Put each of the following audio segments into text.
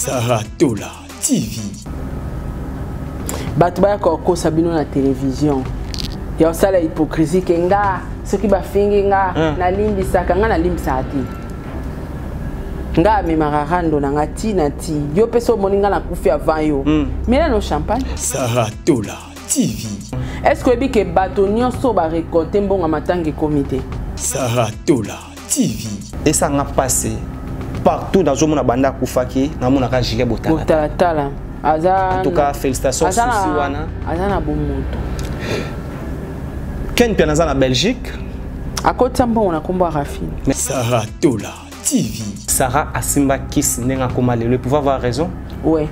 Sarah Tola TV. Bato baya kokosa bino na télévision ya osala hypocrisie ke nga soki bafingi nga nalimbisaka nga, nalimbisaka te. Nga amemaka rando na nga ti na ti. Yo mpe so omoni nga nakufi avant yo, mela no champagne. Sarah Tola TV. Est ce que oyebi ke bato nyonso barécolte mbongo ya matanga ekomi te? Sarah Tola TV. Esanga mpasi partout nazomona, banda akufaki namonaka Gilet Botala. Botalatala aza. En tout cas, félicitations. Susi wana. Aza na bomoto. Ken Mpe naza na Belgique. Akotisa mbongo na nkombo ya Rafine. Sarah Tola TV. Sarah asimba kisi ndenge akoma lelo, pouvait avoir raison. Ouais.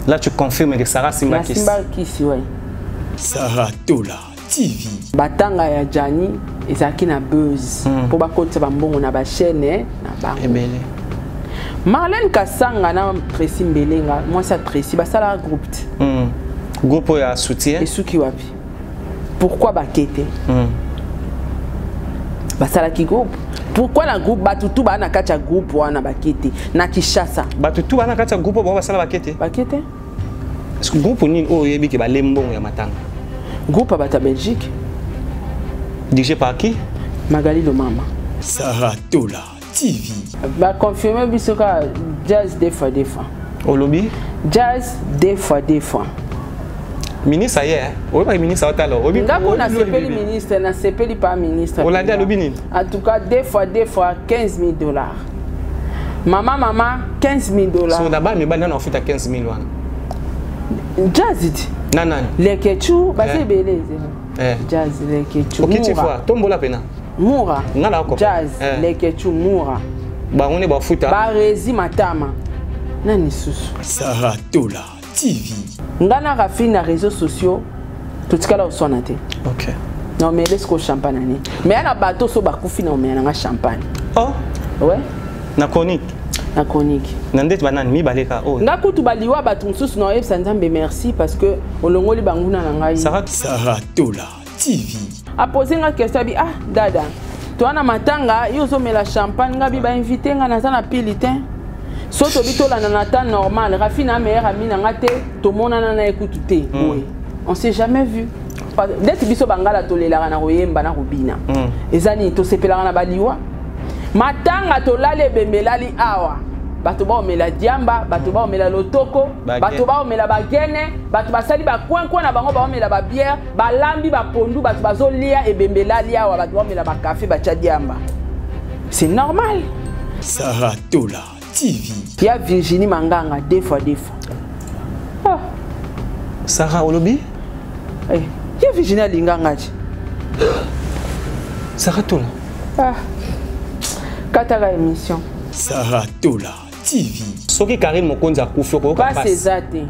Là, tu confirmes que Sarah asimba kisi? Nasimba kisi, ouais. Sarah Tola TV. Batanga ya Jani ezalaki na buzz mpo bakotisa bambongo na bachaîne na bango. Ebele. Marlène Kasanga na Tracy Mbelenga, mwasi ya Tracy, basalaka groupe te. Groupe oyo ya soutien. Esuki wapi? Pourquoi bake te? Basalaki groupe, pourquoi na groupe bato tu baa na kati ya groupe wana bake te na Kinshasa? Bato tu baa na kati ya groupe oyo bango basala bake te? Bake te. Parce que groupe nini oyo oyebi ke bale mbongo ya matanga? Groupe ya bato ya Belgique. Dirigé par qui? Magali Lomama. Sarah Tola TV. Baconfirme biso kaka jazz deux fois deux fois. Olobi? Jazz deux fois deux fois. Ministre aye, oyebaki ministre aotala. Nga ko nasepeli ministre, nasepeli pa ministre. Olandi alobi nini? En tout cas, deux fois deux fois, 15 000 $. Mama, mama, 15 000 $. So na bana mibali nano afuta 15 000 wana? Jazz ti. Na nani? Lekechu baza ebele. Jazz, Lekechu. Okiti fois tombola pena. Mura. Nga na ko. Jazz, Lekechu, Mura. Bango nde bafuta. Barezi Matama, nani susu? Sarah Tola TV. Nga na Rafine na réseaux sociaux totikala koswana te. Na omele siko champagne ani, mais ya na bato so bakufi na omela nanga champagne. Oh. Ouais. Na chronique. Na chronique. Na ndeti banani mibale ka oyo? Nga kutu baliwa bato mosusu na oyebisa Nzambe merci parce que olongoli banguna na ngai. Sarah. Sarah Tola TV. Apose nga question abi: "Ah dada, toa na matanga, yo ozomela champagne." Nga bi bainvite nga, naza na pili te. So tobi tolanda na temps normal, Rafi na meilleur ami na nga te, tomonana na ye kutu te boye, on s'est jamais vu. Ndeti biso bangala tolelaka na koyemba na kobina. Eza nini? Tosepelaka na baliwa matanga, tolali ebembe elali awa, bato baomela diamba, bato baomela lotoko, bato baomela bagene, bato basali bakwenkwe na bango, baomela babière, balambi bapondu, bato bazolia, ebembe elali awa, bato baomela bakafe, batya diamba, c'est normal. Sarah Tola TV. Ya Virginie Manganga, deux fois deux fois, ah. Sarah, olobi? Eh, ya Virginie alinganga ti. Sarah Tola. Ah. Kataka émission. Sarah Tola TV. Soki Karine Mokonzi akufi, okoyoka? Pasi eza te,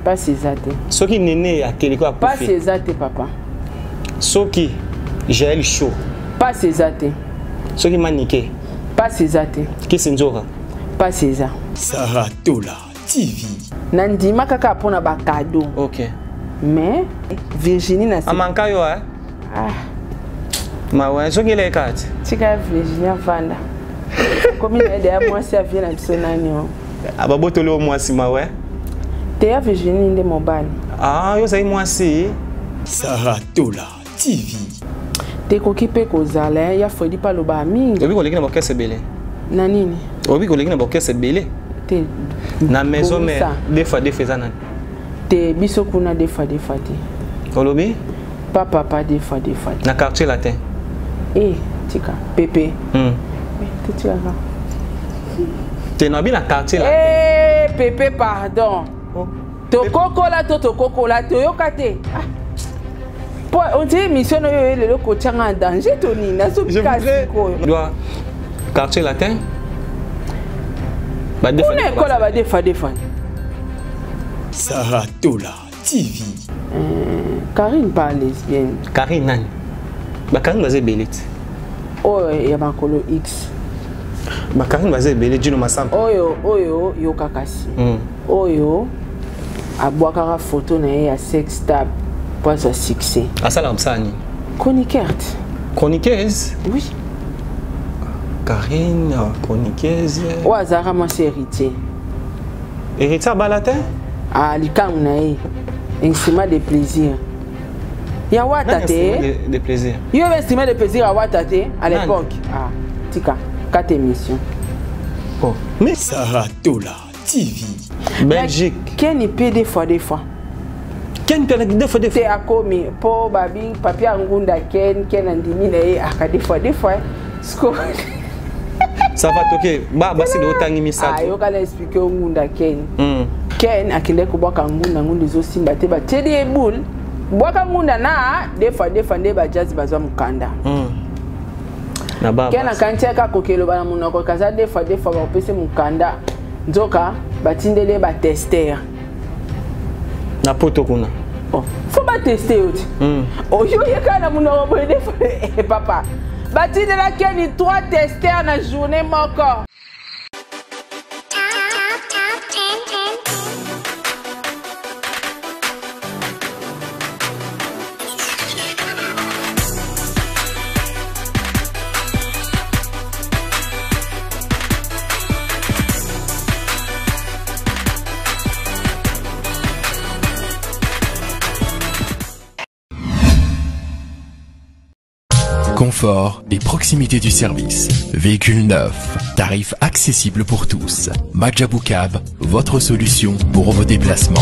pasi eza te. Soki Nene akeliko akufi? Pasi eza te, papa. Soki Jael Show? Pasi eza te. Soki Manike? Pasi eza te. Kisi Nzoka? Pasi eza. Sarah Tola TV. Nandima kaka mpona bacadeau. Mais Virginie na Amanka yo, eh? Ah. Mawe soki eleka ti. Tika Virginie avanda, komi na ye deya mwasi avie na biso nani o. Babotoli yo mwasi, mawe. Te, ya Virginie nde mobali. Ah, yo ozali mwasi. Sarah Tola TV. Tekoki mpe kozala ya Fredi mpe alobaka mingi. Oyebi koleki na baorchestre ebele. Na nini? Oyebi koleki na baorchestre ebele. Te. Na maison mère, deux fois deux fois eza nani? Te, biso kuna deux fois deux fois te. Olobi? Pa papa, deux fois deux fois te. Na Quartier Latin? E tika pepe. Totikaka. Te, nabi na Quartier Latin. Eh, pepe, pardon. Oh. Tokokola to tokokola, toyoka te. Ah. Po on dirait émission oyo lelo kotianga en danger to nini, nazobika sikoyo. Doit Quartier Latin. Kuna ekola ba deux fois deux fois. Sarah Tola TV. Karine pas lesbienne. Karine nani? Bakarine baza ebele ti. Oyo ya makolo X. Bakarine baza ebele, Jino Masampa. Oyo yoka kasi. Oyo abwakaka photo na ye ya sex tab po azwa succès. Asalaka mosala nini? Chroniqueur. Chroniqueuse? Oui. Karine chroniqueuse. Oyo azalaka mwasi héritier. Héritier abala te. Ah, likangu na ye instrument de plaisir ya Wata te. De plaisir. Yo instrument de plaisir ya Wata te à l'époque. Ah, tika kate émission. Oh. Mais Sarah Tola TV. Belgique. Ken pe des fois des fois. Ken pe deux fois deux fois. Te akomi po babi papier ngunda Ken Ken andimi na ye aka des fois des fois. Sko. Ça va toke ba basi de otangi misato. Ah, yoka na expliquer ngunda Ken. Ken akende kobwaka ngunda, ngunda ezosimba te, batieli ye boule, bwaka ngunda na des fois des fois nde bajazz bazwa mokanda. Na ba Ken akanisi kaka kokeloba na monoko kaza des fois des fois bakopesi mokanda, nzoka batindeli ye batester na poto kuna. Oh, faut bateste yo ti. Oyo ye kaka na monoko boye des fois eh, papa batindela Ken 3 tester na journée moko. Confort et proximité du service. Véhicule neuf, tarif accessible pour tous. Majabou Cab, votre solution pour vos déplacements.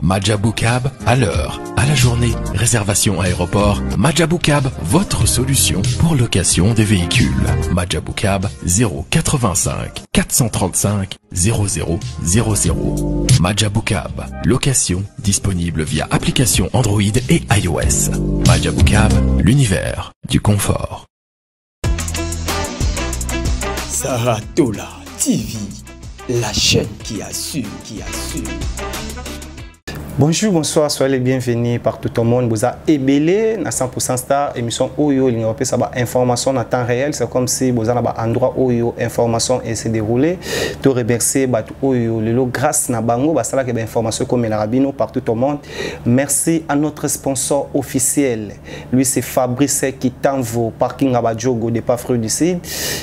Majabou Cab, à l'heure, à la journée, réservation aéroport. Majabou Cab, votre solution pour location des véhicules. Majabou Cab, 085 435 00 00. Majabou Cab, location disponible via application Android et iOS. Majabou Cab, l'univers du confort. Sarah Tola TV, la chaîne qui assure, qui assure. Bonjour, bonsoir, soyez les bienvenus partout au monde. Vous avez ébellé na 100% Star, émission Oyo, il y a ça information en temps réel. C'est comme si vous avez un endroit Oyo, information et s'est déroulé. Tout remercier bat Oyo, le lot grâce na bango, ba sala que information comme la rabino partout au monde. Merci à notre sponsor officiel. Lui c'est Fabrice Kitanvo, parking à Badjogo de Pafru du Sud.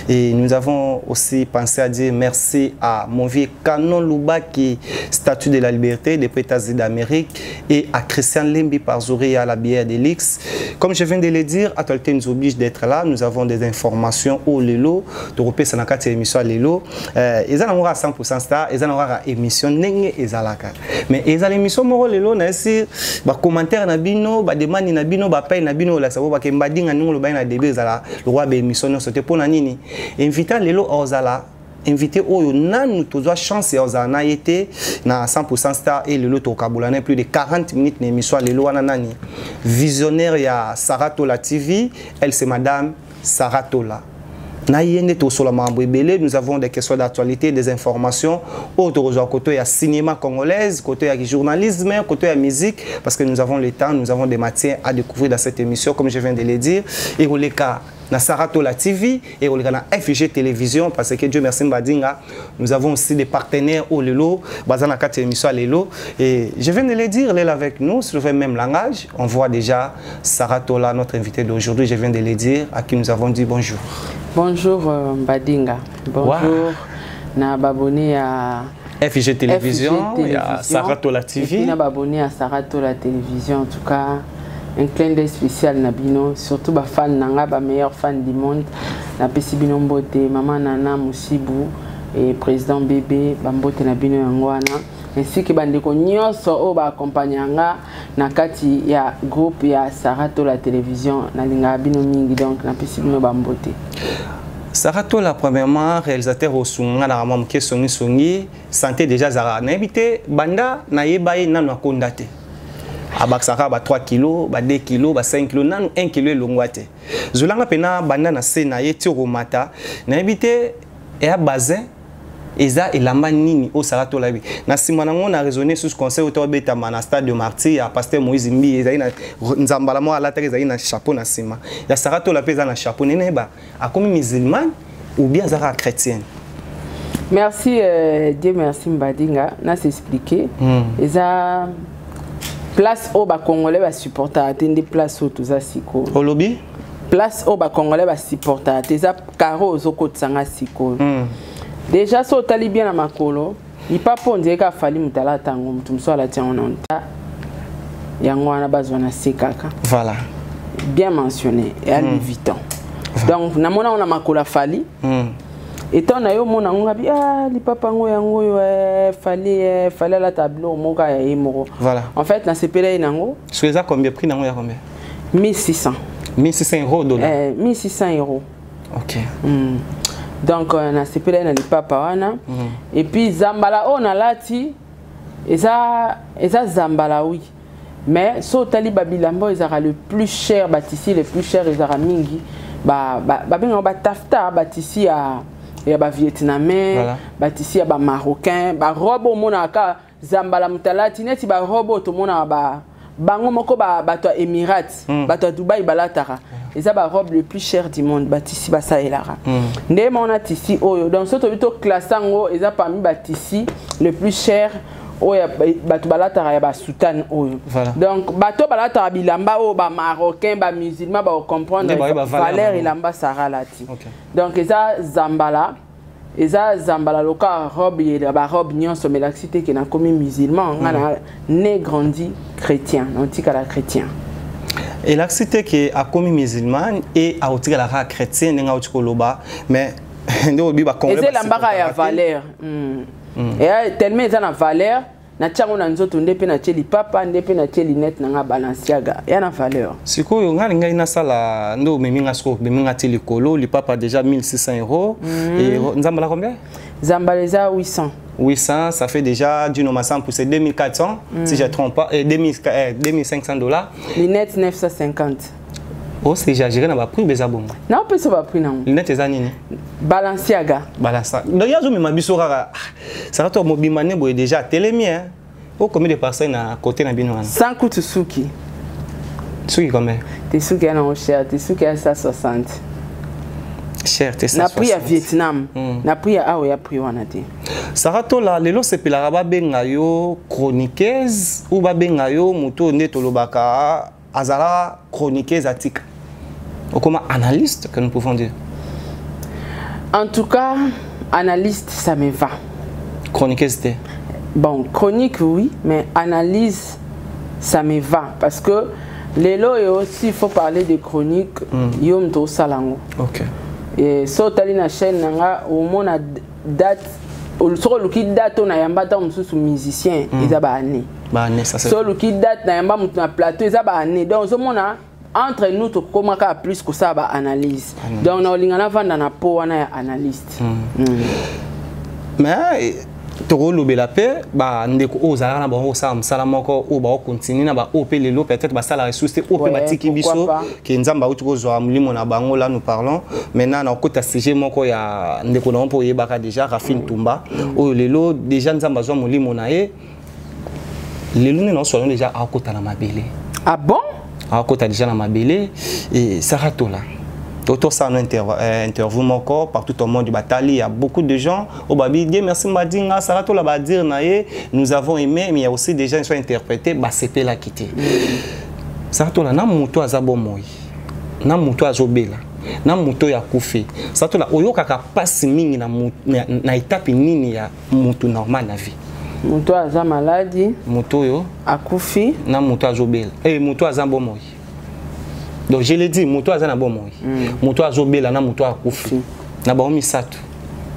Et nous avons aussi pensé à dire merci à mon vieux Canon Lubaki, statue de la liberté des États-Unis d'Amérique, et à Christian Lembi par Zouri à la bière d'Elix. Comme je viens de le dire, actualité nous oblige d'être là. Nous avons des informations au Lelo, de repérer sa carte émission à Lelo. Ils ont à 100% Star, ils ont à émission Nenge et Zalaka. Mais ils ont l'émission Moro Lelo, na si ba commentaire na bino, ba demande na bino, ba paye na bino la sabo ba kembadi na nous le bain na début zala le roi ba émission non c'était pour na nini. Invité Lelo Ozala. Invité oyo nanu tozwa chance ya ozala na ye te na 100% Star et lelo tokabola plus de 40 minutes na émission lelo wana nani visionnaire ya Sarah Tola TV, elle c'est madame Sarah Tola. Na ye nde tosola mambo ebele, nous avons des questions d'actualité, des informations autres tozwa côté ya cinéma congolaise, côté ya journalisme, côté ya musique, parce que nous avons le temps, nous avons des matières à découvrir dans cette émission comme je viens de le dire. Et oleka na Sarah Tola TV et on na FG Télévision, parce que Dieu merci Mbadinga, nous avons aussi des partenaires au Lelo, bazana quatre émissions à Lelo, et je viens de le dire, elle est avec nous sur le même langage. On voit déjà Sarah Tola, notre invitée d'aujourd'hui, je viens de le dire, à qui nous avons dit bonjour. Bonjour Mbadinga, bonjour. Wow. Na babonné à FG Télévision, FG Télévision, et à Sarah Tola TV. Et puis na babonné à Sarah Tola Télévision, en tout cas. Un clin d'œil spécial na bino, surtout ba fan nanga, ba meilleur fan du monde. Na pesi bino mbote, maman Nana Musibu et président bébé, ba mbote na bino yango wana. Ainsi que bandeko nyonso oyo ba accompagnanga na kati ya groupe ya Sarah Tola Télévision, na linga bino mingi, donc na pesi bino ba mbote. Sarah Tola, premièrement, réalisateur au sunga na mama moke songi songi, santé déjà Zara. Na ebite banda na yebaye nanu akonda te. Abaksaka ba 3 kilos, ba 2 kilos, ba 5 kilos, nanu 1 kilo elongwa te. Zolanga pena banda na se na ye ti romata, na ebite ya bazin eza elamba nini o Sarah Tola bi. Na sima nango na raisonner sur ce conseil auto beta na stade de Martyr ya pasteur Moïse Mbi ezali na nzambala mo alata ezali na chapeau na sima. Ya Sarah Tola pe eza na chapeau nene ba akomi musulmane ou bien azaka chrétienne. Merci Dieu merci Mbadinga na s'expliquer. Eza place au ba congolais ba supporter atende place au toza siko. Au lobby? Place au ba congolais ba supporter ateza caro ozoko tsanga siko. Déjà so tali bien na makolo. Lipapa oyo nzela Fally moto alata yango, moto mosusu alati yango nano te. Yango wana bazwa na se kaka. Voilà. Bien mentionné, eya Louis Vuitton. Donc namona yango na makolo ya Fally. Etant na yo omona yango, ngabi ah, lipapa yango, yango oyo Fally, Fally alata biloko moko ya ye moko. Voilà. En fait, nasepela ye nango. So eza combien, prix nango ya combien? 1600. 1600 euros, dollar? 1600 euros. Ok. Donc nasepela ye na lipapa wana. Et puis zambala oyo nalati eza zambala, oui, mais so otali babilamba oyo ezalaka le plus cher, batissu le plus cher ezalaka mingi babengaka bataffetas, batissu ya bavietnamien. Batissu ya bamarocain, barobe omonaka zambala moto alati neti barobe oyo tomonaka bango moko bato ya Émirate, bato ya Dubai balataka, eza barobe le plus cher du monde, batissu basalelaka. Nde mona tissu oyo, donc so tobi toclasse yango, eza parmi batissu le plus cher oyo bato balataka ya basoutane oyo. Donc bato balataka bilamba oyo, bamarocain, bamusulman, bakocomprendre valeur elamba Sara alati. Donc eza zambala, eza zambala loka robe ya barobe nyonso, melakisi te ke nakomi musulman. Nga na né, grandi chrétien, naotikala chrétien. Elakisi te ke akomi musulman e akotikalaka chrétien, ndenge auti koloba, mais nde olobi. Eza elambaka ya valeur. Eya tellement eza na valeur, natia yango na nzoto, nde mpe natie lipapa, nde mpe natie lunette na nga Balenciaga, ya na valeur. Sikoyo ngai ngai nasala nde omemi nga, sikoyo omemi nga ti likolo. Lipapa déjà 1600 euros. Et nzambala combien? Zambala eza 800. 800, ça fait déjà du normal pour c'est 2400, si je ne trompe pas, et 2000, 2500 $. Lunette 950. Oh, c'est exagéré na ba prix beza bongo. Na opesa ba prix nango. Lunette eza nini? Balenciaga. Balenciaga. Donc yazo mema biso kaka. Ça va to mobima ne boye déjà telemi hein. O combien de personnes à côté na bino wana? Sans kutu suki. Suki combien? Te, suki ya nango cher te, suki ya 160. Cher te. Na prix ya Vietnam. Na prix ya awa ya prix wana te. Sara Tola, lelo sepelaka babenga yo chroniqueuse ou babenga yo moto nde tolobaka azala chroniqueuse atika okoma analyste, que nous pouvons dire? En tout cas, analyste, ça me va. Chroniqueuse te? Bon, chronique oui, mais analyse, ça me va, parce que lelo oyo aussi il faut parler de chronique. Yo moto osala yango. Et so otali na chaîne na nga, omona date, soki oluki date oyo nayamba ntango mosusu musicien, eza baannée. Baannée, ça c'est. So oluki date nayamba moto na plateau, eza baannée. Donc ozomona, entre nous tokomaka kaka plus kosala baanalyse. Donc na olinga navanda na po wana ya analyste. Mais tokolobela mpe bandeko oyo ozalaka na bango kosala mosala moko, oyo bakocontinue na baoyo mpe lelo peut-être basala ressource te, oyo mpe batiki biso, ke Nzambe auti kozwa molimo na bango. Là nous parlons maintenant na okota sujet moko ya ndeko na bango mpo oyebaka déjà Rafine Tumba, oyo lelo déjà Nzambe azwa molimo na ye. Lelo nde naoswala déjà akota na mabele. Ah bon? Akota déjà na mabele. E Sara Tola, tosala no interview moko partout au monde, batali, il y a beaucoup de gens au babi Dieu merci Mbadinga Sara Tola ba dire na ye, nous avons aimé, mais il y a aussi des gens qui sont interprétés, basepela quitté Sara Tola. Na moto aza bomoi, na moto azobela, na moto oyo akufi, Sara Tola, oyokaka mpasi mingi na étape nini ya moto normal na vie? Moto aza maladi. Moto oyo akufi. Na moto azobela, moto aza bomoi. Donc je l'ai dit, moto aza na bomoi, moto azobela na moto akufi, na bango misato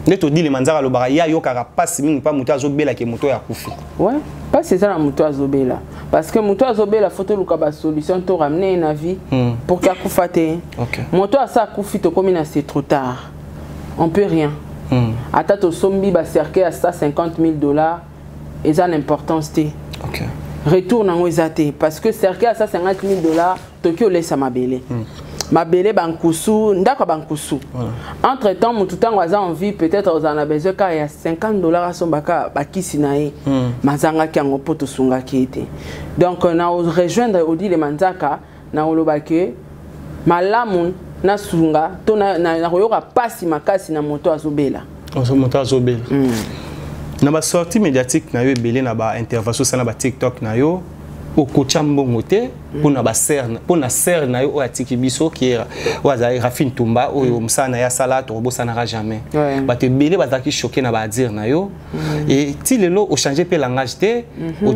nde todilema. Nzaka alobaka ye ayokaka mpasi mingi mpa moto azobelaki, moto oyo akufi. Ouais, mpasi eza na moto azobela, parce que moto azobela, faut toluka basolution to ramener ye na vie pour que akufa te. Moto asa akufi, tokomi na c'est trop tard, on peut rien. Ata tosombi bacercueil ya 150 000 $, eza na importance te. Retour nango eza te, parce que cercueil ya 150 000 $, toki olesa mabele, mabele bankusu, ndako ya bankusu. Entre temps, motu ntango aza en vie, peut-être ozala na besoin kaka ya 50 $, asombaka bakisi na ye. Mazangaki yango mpo tosungaki ye te. Donc na rejoindre Odile Manzaka na koloba ke malamu nasunga to na koyoka mpasi makasi na moto azobela. Moto azobela. Na basortie médiatique na yo ebele, na baintervention osala na batiktok na yo, Okotya mbongo te mpona basere, mpona sere na yo oyo atiki biso, ki oyo azali Rafine Tumba, oyo mosala na ye asala, tokobosanaka jamais. Bato ebele bazalaki choqué na baadire na yo. E ti lelo ochange mpe langage te,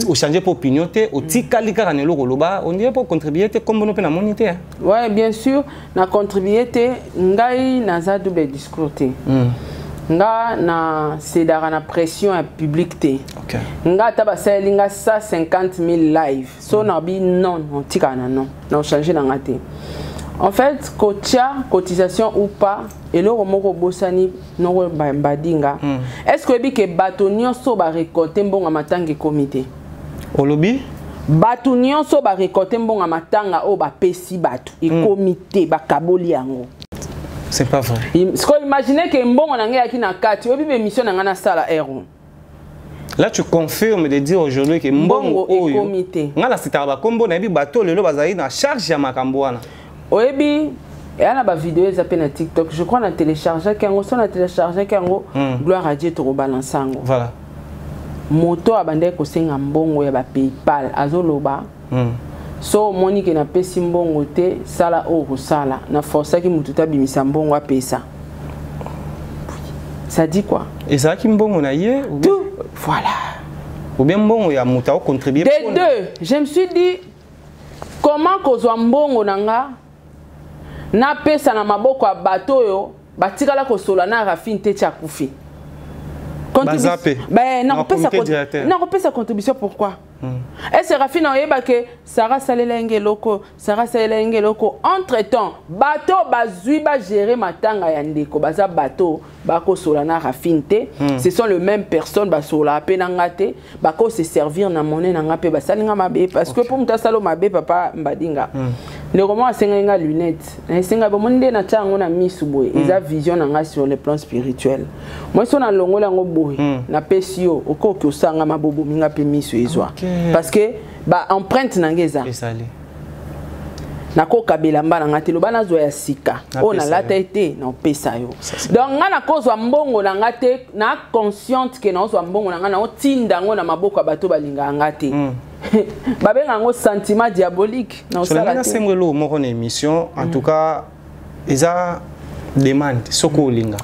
ochange mpe opinion te, otikali kaka na eloko oloba. Ondire mpo ocontribue te, kombono mpe namoni te. Ouais, bien sûr na contribue te. Ngai naza double discours te. Nga na cédaka na pression ya public te. Nga ata basaleli nga 150 000 live so nabi non, otikala na non, na ochange na nga te. En fait, kotia cotisation ou pas, eloko moko obosani noko Mbadinga. Est ce que oyebi ke bato nyonso barécolte mbongo ya matanga ekomi te? Olobi? Bato nyonso barécolte mbongo ya matanga oyo bapesi bato ekomi te, bakaboli yango. C'est pas vrai. Sikoyo imagine ke mbongo na ngai eyaki na kati. Oyebi baémission na ngai nasala ero. Là, tu confirmes de dire aujourd'hui que mbongo Mbongo oyo ekomi te. Nga na sitaka bakombo, nayebi bato lelo bazali na charge ya makambo wana. Oyebi, eya na bavideo, eza mpe na TikTok, je crois na téléchargeaki yango. So na téléchargeaki yango, gloire à Dieu, tokobalansa yango. Moto abandaki kosenga mbongo ya bapaypal azoloba so omoni ke napesi mbongo te, sala oyo kosala. Naforsaki motu te abimisa mbongo apesa. Ça dit quoi? Ezalaki mbongo na ye ou bien? Tout voilà. Ou bien mbongo ya moto akocontribue? De deux, je me suis dit, comment kozwa mbongo na nga napesa na maboko ya bato oyo batikala kosola na Rafine te ti akufi? Baza pe Ben, na nakopesa comité directeur. Nakopesa contribution pourquoi? Est-ce Rafine oyeba ke Sara asalela ye eloko, Sara asalela ye eloko? Entre temps, bato bazwi bagere matanga ya ndeko baza bato bakosola na Rafine te. Ce sont les mêmes personnes basolaka mpe na nga te. Bakose servir na monnaie na nga mpe basali nga mabe, parce que mpo moto asala mabe, papa Mbadinga, ndeko moko asengaki nga lunette. Naesenga bomoni nde natya yango na misu boye, eza vision na nga sur le plan spirituel. Moi so nalongoli yango boye, napesi yo, okoki osanga mabobomi nga mpe misu ezwa, parce que ba empreinte na nga eza Ezali. Nakokabela mba na nga te. Loba nazwa ya sika oyo Napesa nalata yo. ye te, naopesa yo. Ça, c'est Donc nga nakozwa mbongo na nga te na consciente ke naozwa mbongo na nga, naotinda yango na maboko ya bato balingaka nga te. Babenga yango sentiment diabolique. So Naosala ngai te. nasengo eloko moko na émission, en tout cas eza demande soki olinga.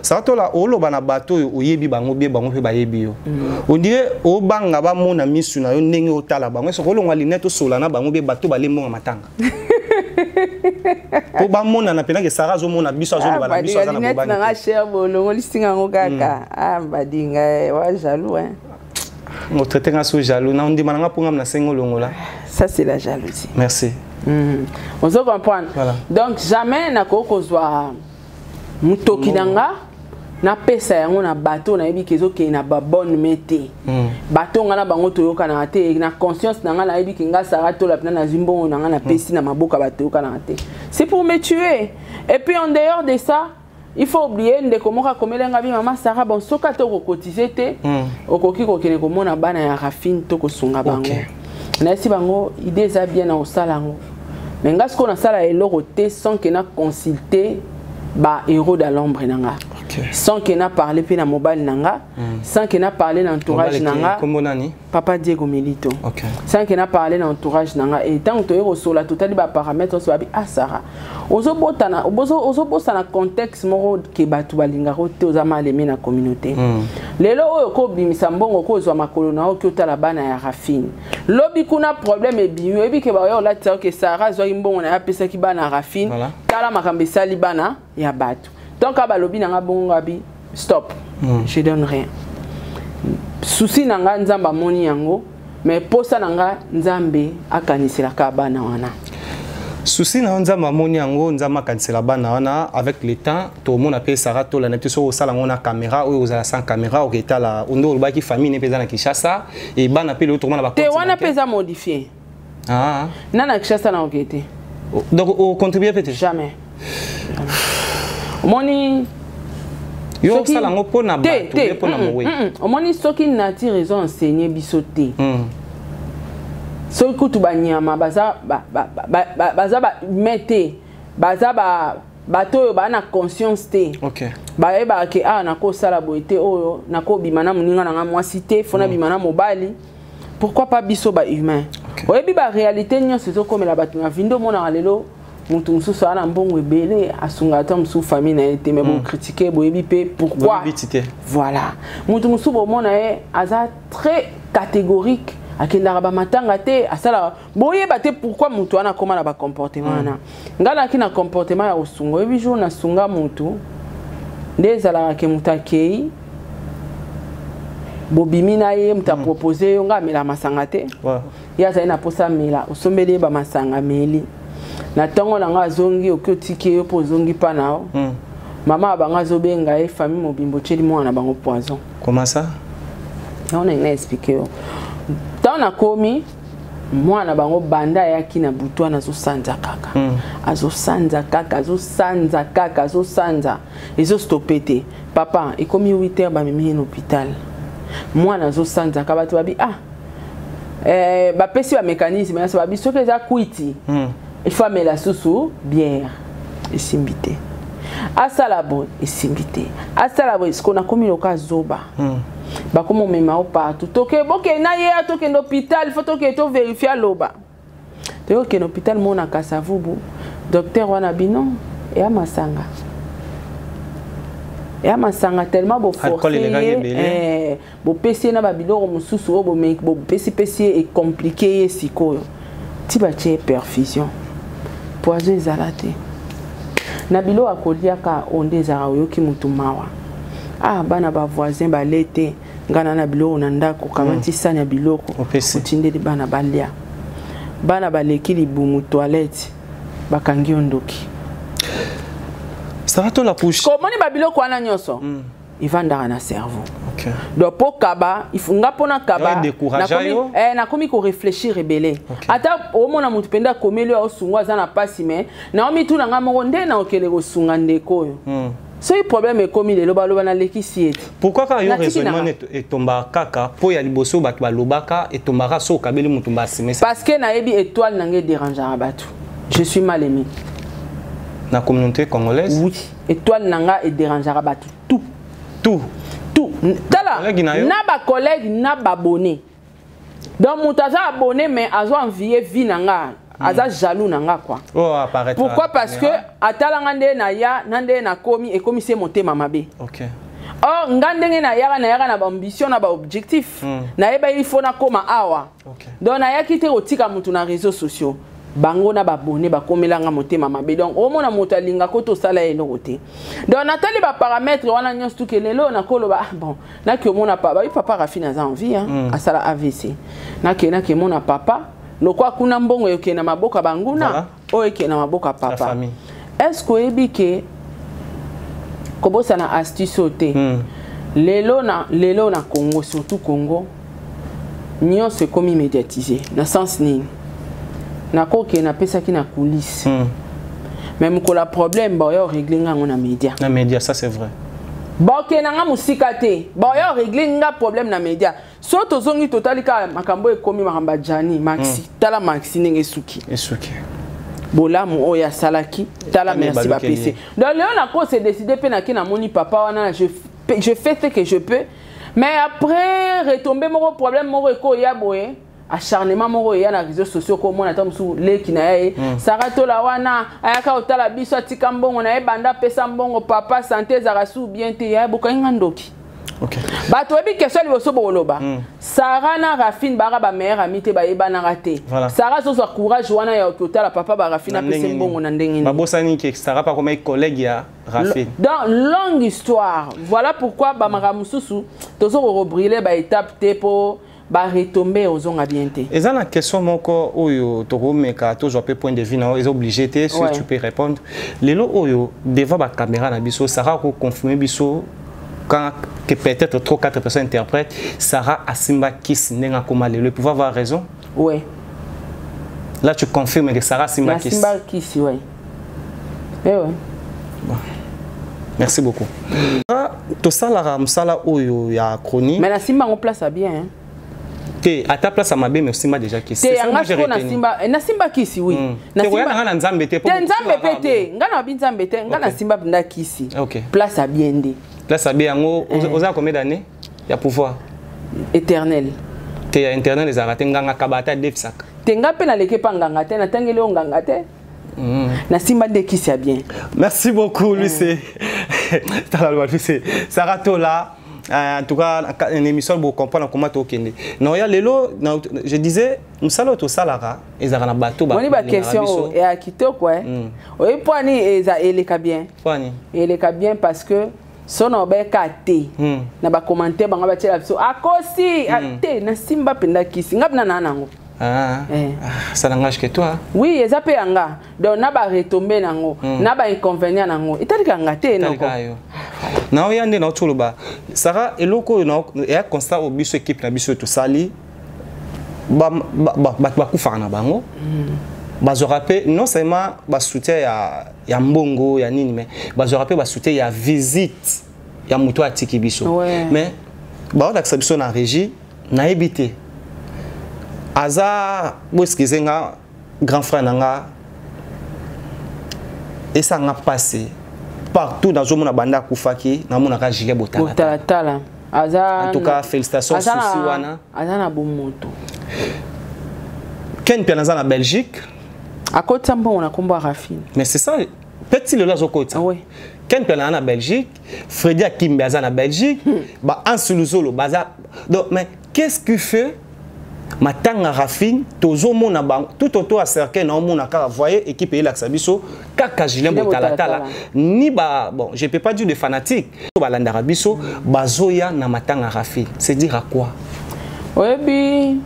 Sara Tola, oloba na bato oyo oyebi bango bie, bango mpe bayebi yo. On dirait obanga bamona misu na yo ndenge otala bango. Soki olongwa lunette, osola na bango bie, bato balembonga matanga mpo bamonana mpenake Sara azomona biso, azoloba na biso, aza na lunette na bobangi nga te. cher, bolongolisi yango kaka. Ah Mbadinga, wa jaloux, hein. Otraite nga so jaloux na ondima na nga mpo nga nasengi olongola. Ça, c'est la jalousie. Merci. Ozo comprendre? Voilà. Donc jamais nakoki kozwa motoki na nga napesa yango na bato nayebi ke ezokende na babonne me te. Bato nga na bango toyokanaka te. Na conscience na nga nayebi ke nga Sara Tola mpena nazwi mbongo na nga, napesi na maboko ya bato toyokanaka te, c'est pour me tuer. Et puis en dehors de ça, il faut oublier, ndeko moko akomeli nga bi: "Mama Sara, bon, soki ata okokotize te, okoki kokende komona bana ya Rafine to kosunga bango." Nayesi bango idée eza bien na kosala yango, mais nga sikoyo nasala eloko te sans ke na consulte ba héros de l'ombre na nga, sans ke na parle mpe na mobali na nga, sans ke na parle na entourage na nga. Kombo nani? Papa Diego Milito. Sans ke na parle na entourage na nga. E ntango toye kosola, totali baparamètre nyonso, babi: "Ah Sara, ozobotana, ozobosana contexte moko ke bato balingaka te, oza mal aimé na communauté. Lelo oyo kobimisa mbongo, kozwa makolo na yo oki otala bana ya Rafine, lobi kuna problème ebimi, oyebi ke baoya olatisa ke Sara azwaki mbongo na ye, apesaki bana ya Rafine. Tala makambo esali bana ya bato." Donc a balobi na nga bongo, abi stop, je donne rien. Souci na nga, Nzambe amoni yango, mais posa na nga, Nzambe akaniselaka bana wana. Souci na yo, Nzambe amoni yango, Nzambe akanisela bana wana. Avec le temps tomona mpe Sara Tola na te. Soki osala yango na caméra oyo, ozala sans caméra, oketala nde olobaki famille ne mpe eza na Kinshasa e bana mpe lelo tokomona. Te, wana mpe eza modifié. Ah. Na na Kinshasa na oke te. Donc ocontribue mpe te? Jamais, omoni. Yo osala yango mpo na bato te, mpo na mowei. Omoni, soki nature ezo enseigner biso te, soki kutu banyama baza baza bahumain te, baza bato oyo baa na conscience te, bayebaka ke awa nakosala boye te, oyo nakobima na moninga na nga mwasi te, fo nabima na mobali, pourquoi pas biso bahumain? Oyebi ba réalité nyonso ezokomela bato na vie nde omonaka lelo moto mosusu aza na mbongo ebele, asungaka ata mosusu famille na ye te, mais bocritiquer, boyebi mpe pourquoi. Boyebi te. Voilà, moto mosusu bomona ye aza très catégorique, akendaka bamatanga te, asalaka, boyeba te pourquoi moto wana akóma na bacomportement wana. Ngai naki na comportement ya kosunga. Oyebi, jour nasunga motu nde ezalaka ke moto akei, bobimi na ye, moto apropose yo, ngai amela masanga te. Ye azali na mposa amela, osombeli ye bamasanga, ameli. Na ntongo na ngai azongi, oki otiki ye yo mpo ozongi mpa na yo. Mama ya bango azobenga ye, famille mobimba otyeli mwana na bango poison. Comment ça? Yango na ngai expliquer yo. Ntango nakomi, mwana bango banda ayaki na butu wana azosanza kaka, azosanza kaka, azosanza kaka, azosanza, ezostopper te. Papa, ekomi 8 heures, bamemi ye na hôpital. Mwana azosanza kaka. Bato babi ah, bapesi bamécanisme nyonso, babi soki eza kwiti, il faut amela susu bière, esimbi te. Asala boye, esimbi te. Asala boye, siko nakomi loka zoba. Bakomi omema o partout, toke bokende na ye, tokende hôpital, faut tokende tovérifier. Aloba toyokende hôpital mona Kasavubu. Docteur wana bino eya masanga, eya masanga tellement boforcer ye, bopesi ye na babiloko mosusu oyo bopesipesi ye, ecompliquer ye. Sikoyo ti batie ye perfusion, poison ezala te na biloko akoliaka. Oyo nde ezalaka, oyoki motu mawa. Ah, bana bavoisin bale te, ngai na biloko na ndako, kamati sani ya biloko, otindeli bana balia. Bana baleki libumu, toilette, bakangi yo ndoki. Sara Tola push. Komoni babiloko wana nyonso evandaka na cerveau. Donc mpo kaba, nga mpona kaba nakomi koréfléchir ebele. Ata omona motu mpenza akomeli oyo aosunga, aza na mpasi, mais naomituna nga moko nde naokende kosunga ndeko oyo. Soki problème ekomi lelo, baloba nalekisi ye te. Pourquoi kaka yo raisonnement etombaka kaka mpo ya liboso bato balobaka etombaka so okabeli motu basimesa? Parce que nayebi étoile na ngai edérangeaka bato. Je suis mal aimé. Na communauté congolaise? Oui, étoile na nga edérangeaka bato tout. Tout? Tout. Tala, na bacollègue, na baabonné. Donc moto aza abonné mais azo envie vie na nga, aza jaloux na nga quoi. Oh, pourquoi? Parce que atalanga nde na ya na nde nakomi, ekomi se motema mabe. Or nga ndenge nayaka, nayaka na baambition, na baobjectif. Nayeba il faut nakóma awa. Donc nayaki te kotika motu na réseaux sociaux. Bango na babone bakomelanga motema mabe. Donc omona moto alingaka tosala ye eloko te. Donc natali baparamètre wana nyonso tuke lelo nakoloba: ah bon, naki omona papa, papa Rafine aza en vie, hein? Asala AVC, nake nakemona papa lokwa kuna, mbongo ekende na maboko ya banguna, oyo ekende na maboko ya papa. Est ce que oyebi ke kobosana astuce oyo te? Lelo na Congo, surtout Congo, nyonso ekomi médiatisé. Na sens nini? Nakokende, napesaki na coulisse, mais mokolo ya problème, baoya orégler nga yango na média. Na média, ça c'est vrai. Bakokende nga mosika te, baoya orégler nga problème na média. So tozongi, totali kaka makambo ekomi makambo ya Jani Maxi. Tala Maxi ndenge esuki. Esuki. Bolamu oyo asalaki, tala merci bapesi. Donc lelo nakose décider mpe nake, namoni papa wana, je fais ce que je peux, mais après retombe moko, problème moko ekoya boye, acharnement moko eya na réseaux sociaux, komona ata mosusu leki na ye. Sara Tola wana ayaka kotala biso, atika mbongo na ye, banda apesa mbongo papa, santé ezalaka su bien te, ya bokangi nga ndoki. Bato oyebi question liboso bokoloba. Sara na Rafine baka bameilleur ami te, bayebanaka te. Sara azozwa courage wana ya kotala papa barafine, apesi mbongo na ndenge nini? Babosani ke Sara pa komai collègue ya Rafine. Donc longue histoire. Voilà pourquoi bamakambo mosusu tozo kobrûler baétape te mpo baretombées ozonga bien te. Eza na question moko oyo tokomeka tozwa mpe point de vue na yo. Eza obligé te si tu peux répondre. Lelo oyo devant bacaméra na biso, Sara akoconfirme biso quand que peut-être trois quatre personnes interprètent: Sarah asimba kisi ndenge akoma lelo, il pouvait avoir raison? Ouais. Là tu confirmes que Sarah asimba kisi? Asimba kisi, ouais. Eh ouais. Bon. Merci beaucoup. Tosalaka mosala oyo ya chronique. Mais nasimba yango place ya bien, hein? Te, ata place ya mabe, mais osimba déjà kisi. Te, yanga siko nasimba, nasimba kisi, oui. Te, koya na nga na Nzambe te. Te, Nzambe mpe te, nga na babi Nzambe te, nga nasimba mpenza kisi place ya bien nde. Place ya bien yango, oza combien d'années ya pouvoir? Éternel. Te, ya éternel ezalaka te. Nganga kaba ata defisaka. Te, nga mpe naleki epa nganga te, natangeli yo nganga te. Nasimba nde kisi ya bien. Merci beaucoup, Lucie. Tala loba, Lucie. Sarah Tola, en tout cas, une émission pour comprendre comment tokende. Non, ya lelo, je disais, mosala oyo tosalaka ezalaka na bato. Moni baquestion oyo eya kitoko e. Oyebi mpo ani eza eleka bien? Fani. Eleka bien parce que so na obeka te na bacommentaire bango batiela biso akosi te. Nasimba mpenza kisi, nga mpena naa nango. Ah, Eh. ah, ça n'engage que toi. Oui, eza mpe yanga. Donc na baretombées nango, na bainconvénient nango, etalika nga te noko. Talika yo. Na oya nde na otoloba. Sarah, eloko oyo na eya constat oyo biso équipe na biso tosali, bato bakufaka na bango, bazwaka mpe non seulement basoutien ya mbongo ya nini, mais bazwaka mpe basoutien ya visite ya moto atiki biso. Mais baolakisa biso na régie, nayebi te, aza boexcuse nga, grand frère na nga, esanga mpasi. Partout nazomona, banda akufaki, namonaka Julien Botalatala. Botalatala aza. En tout cas, félicitations. Aza Susi wana. Aza na bomoto. Ken Mpe naza na Belgique. Akotisa mbongo na nkombo ya Rafine. Mais c'est ça, petit, lelo azokota. Ken Mpe naza na Belgique, Fredi Akimbe aza na Belgique, ba Ansuluzolo baza. Donc, mais qu'est-ce qui fait matanga Rafine, tozomona bango tout autour ya cercueil? Naomona kaka, voyez, équipe eyelakisa biso kaka Julien Julien Botalatala. Botalatala. Ni ba, bon, je peux pas dire de fanatique balandaka biso, bazoya na matanga Rafine, c'est dire à quoi? Oyebi,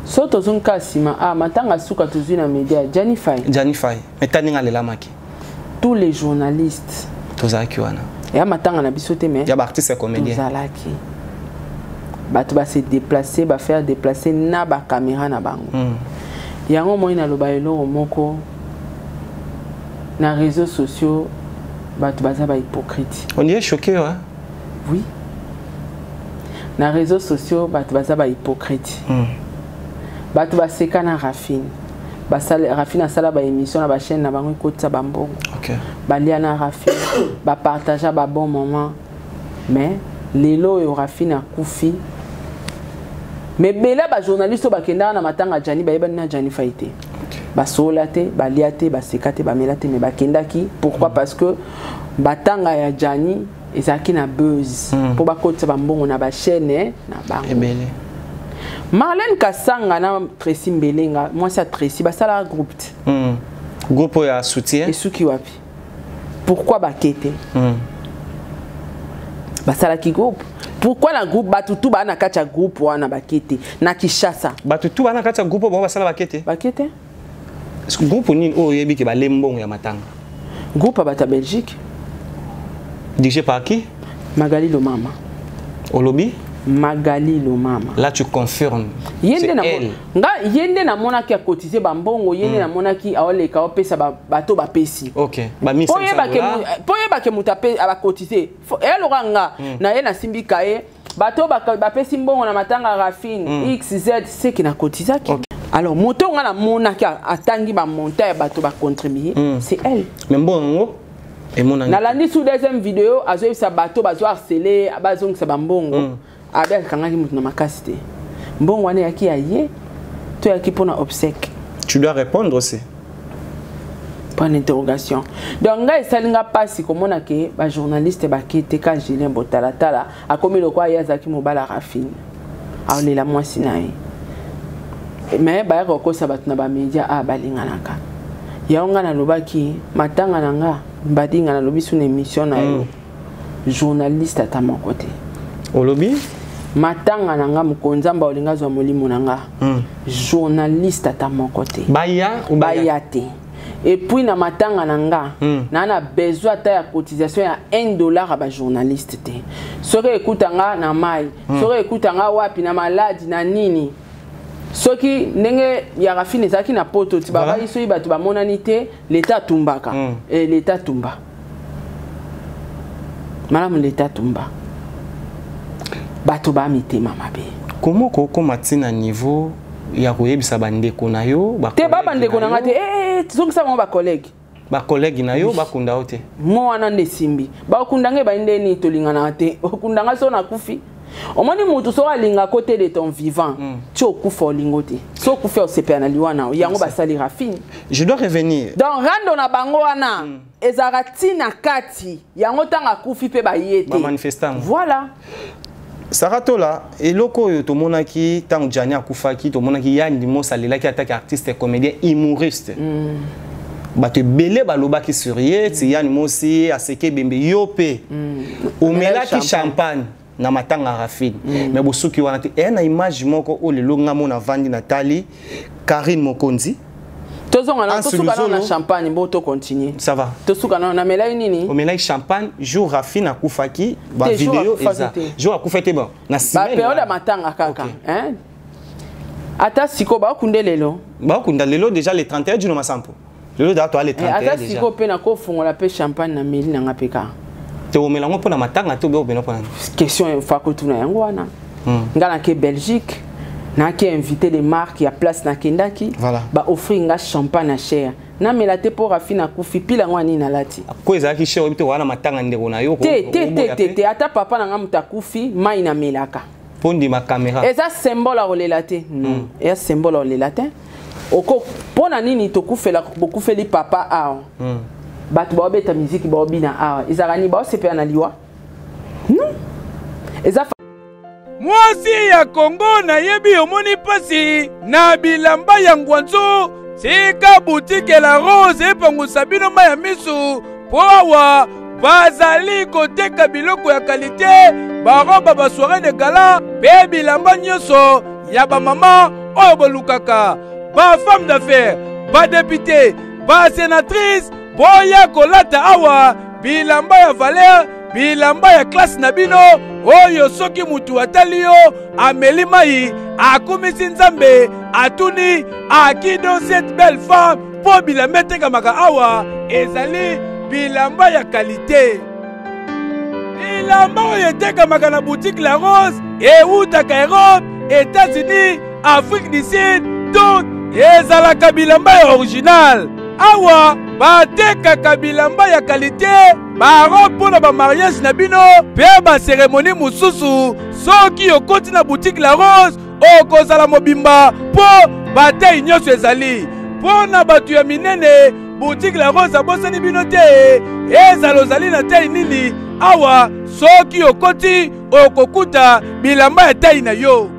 so tozongi kaka nsima, ah, matanga suka tozwi na média, Jani Fai. Jani Fai, mais taninga alelamaki. Tous les journalistes Tozalaki wana. Eya matanga na biso te, mais Ya baartiste ya comédien. Tozalaki, bato base déplace, bafaire déplace na bacaméra na bango. Yango moi naloba eloko moko: na réseaux sociaux, bato baza bahypocrite. On y est choqué, hein? Oui, na réseaux sociaux, bato baza bahypocrite. Bato baseka na Rafine. Rafine asala baémission na bachaîne na bango, ekotisa bambongo. Balia na Rafine, bapartagea babon moment, mais lelo oyo Rafine akufi, mais ebele ya bajournaliste oyo bakendaka na matanga ya Jani bayebani na Jani Fai te. Basola te, balia te, baseka te, bamela te, mais bakendaki. Pourquoi? Parce que batanga ya Jani ezalaki na buzz mpo bakotisa bambongo na bachaîne na bango. Ebele. Marlène Kasanga na Tracy Mbelenga, mwasi ya Tracy, basalaka groupe te. Groupe oyo ya soutien. Esuki wapi? Pourquoi bake te? Basalaki groupe, pourquoi na groupe bato tu baa na kati ya groupe wana bake te na Kinshasa? Bato tu baa na kati ya groupe oyo bango basala bake te? Bake te. Groupe nini oyo oyebi ke bale mbongo ya matanga? Groupe ya bato ya Belgique. Dirigé par qui? Magali Lomama. Olobi? Magali Lomama. Là, tu confirmes? Ye nde nga, ye nde namonaki akotize bambongo, ye nde namonaki aoleka opesa bato bapesi. Ok. Mpo oyebake moto abakotize, eloka nga na ye, nasimbi kaye, bato bapesi mbongo na matanga Rafine, xz seki nakotizaki. Alors moto nga namonaki atangi bamonta ya bato bacontribue, c'est elle. Mais mbongo yango emonani? Nalandi su deuxième vidéo, azoyebisa bato bazo harcele bazongisa bambongo. Abe akangaki moto na makasi te. Mbongo wana eyaki ya ye to eyaki mpona obsèque? Tu dois répondre aussi. Point d'interrogation. Donc ngai esali nga mpasi komona ke bajournaliste bake te, ka Julien Botalatala akomi lokola ye azalaki mobala Rafine, aolela mwasi na ye, mais bayaka kokosa bato na bamédia a balinganaka. Yango ngai nalobaki matanga na nga, mbadinga nalobi su na émission na yo, journaliste ata moko te. Olobi? Matanga na nga, mokonzi Nzambe olinga azwa molimo na nga, journaliste ata moko te. Baya ou baya? Baya te. Et puis na matanga na nga, naa na besoin ata ya cotisation ya 1 dollar ya bajournaliste te. Soki ekuta nga na mai, soki ekuta nga wapi, na maladi na nini, soki ndenge ya Rafine ezalaki na poto ti babai, soki bato bamonani te, leta atumbaka. Leta atumba malamu, leta atumba bato ba mitema mabe. Komo kokóma ntina niveau ya koyebisa bandeko na yo? Te, ba bandeko na nga te. Zongisa bango bacollègue. Bacollègue na yo bakunda yo te? Mo wana nde esimbi, bakunda nga ebai ndeni, tolinganaka te. Okunda nga so nakufi. Omoni mutu soki alingako te de ton vivant, ti okufa olingo te. So okufa, osepela na liwa na yo. Yango basali Rafine. Je dois revenir. Donc rando na bango wana ezalaka ntina kati yango. Ntango akufi mpe baye te. Bamanifestant. Voilà. Sarah Tola, eloko oyo tomonaki ntango Jani akufaki, tomonaki Yandi Mosi alelaki ataki artiste comédien humoriste. Bato ebele balobaki sur ye ti Yani Mosi aseke ebembe. Yo mpe omelaki champagne na matanga ya Rafine, mais bosuki wana te. Eya na image moko oyo lelo nga mona avandi na tali Karine Mokonzi. Tozonga na Anse tosuka nano na Luzolo. champagne bo tocontinue. Ça va. Tosuka nano, namelai nini? Omelaki champagne jour Rafine akufaki. Te, jour Bavideo akufaki eza. te. Jour akufaki te, bon, na semaine Baperiode ya wana. matanga kaka. Ok. Hein? Ata sikoyo baokunde lelo. Bakunda lelo déjà, le 31 Juno Masampo. Lelo da toa le Eh, 31 ata déjà. sikoyo mpe nakofungola mpe champagne na meli nanga mpe kaka. Te, omela yango mpona matanga te obe obena mpona nini? Question fa kotuna yango wana. Nga nake Belgique, nake invité de marque ya place nakendaki. Voilà. Baoffrir nga champagne na cher, namela te mpo Rafine akufi. Pile yango anini nalati? Ko ezalaki cher, oyebi te wana matanga ndeko na yo. Te, te, te, te, te. Ata papa na nga moto akufi, mai namelaka. Mpo ndima caméra. Eza symbole ya kolela te, non. Eza symbole ya kolela te. Oko mpo na nini tokufela? Bokufeli papa awa, bato baobeta miziki, baobina awa, ezalaka nini? Baosepela na liwa? Non, eza Mwasi ya Kongo, nayebi omoni mpasi na bilamba ya ngwanzu. Tika boutique La Rose epangusa bino mai ya misu, mpo awa bazali koteka biloko ya qualité, barobe, basoirée de gala mpe bilamba nyonso ya bamama oyo bolukaka. Bafemme d'affaires, badéputé, basénatrice, boya kolata awa bilamba ya valeur, bilamba ya classe na bino, oyo soki mutu atali yo, ameli mai, akumisi Nzambe, atuni: "À qui donc cette belle femme?" Mpo bilamba etekamaka awa ezali bilamba ya qualité. Bilamba oyo etekamaka na boutique La Rose ewutaka Europe, États-Unis, Afrique du Sud, donc ezalaka bilamba ya original. Awa batekaka bilamba ya qualité, barobe mpo na bamariage na bino mpe baseremoni mosusu. Soki okoti na boutique La Rose, okozala mobimba, mpo batei nyonso ezali mpo na bato ya minene. Boutique La Rose abosani bino te. Ezala ozali na taille nini, awa soki okoti, okokuta bilamba ya taille na yo.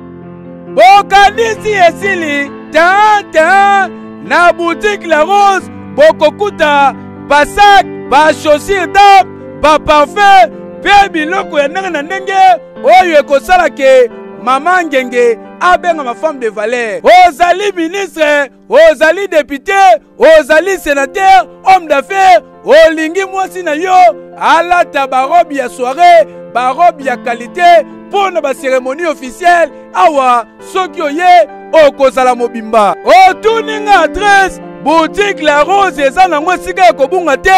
Bokanisi esili tan tan. Na boutique La Rose bokokuta basac, bachaussure dame, baparfum mpe biloko ya ndenge na ndenge oyo ekosala ke mama ngenge abengama femme de valeur. Ozali ministre, ozali député, ozali sénateur, homme d'affaires, olingi mwasi na yo alata barobe ya soirée, barobe ya qualité mpo na baseremoni officielle, awa soki oye, okozala mobimba. Otuni nga adresse? Boutique La Rose eza nango esika ya kobunga te.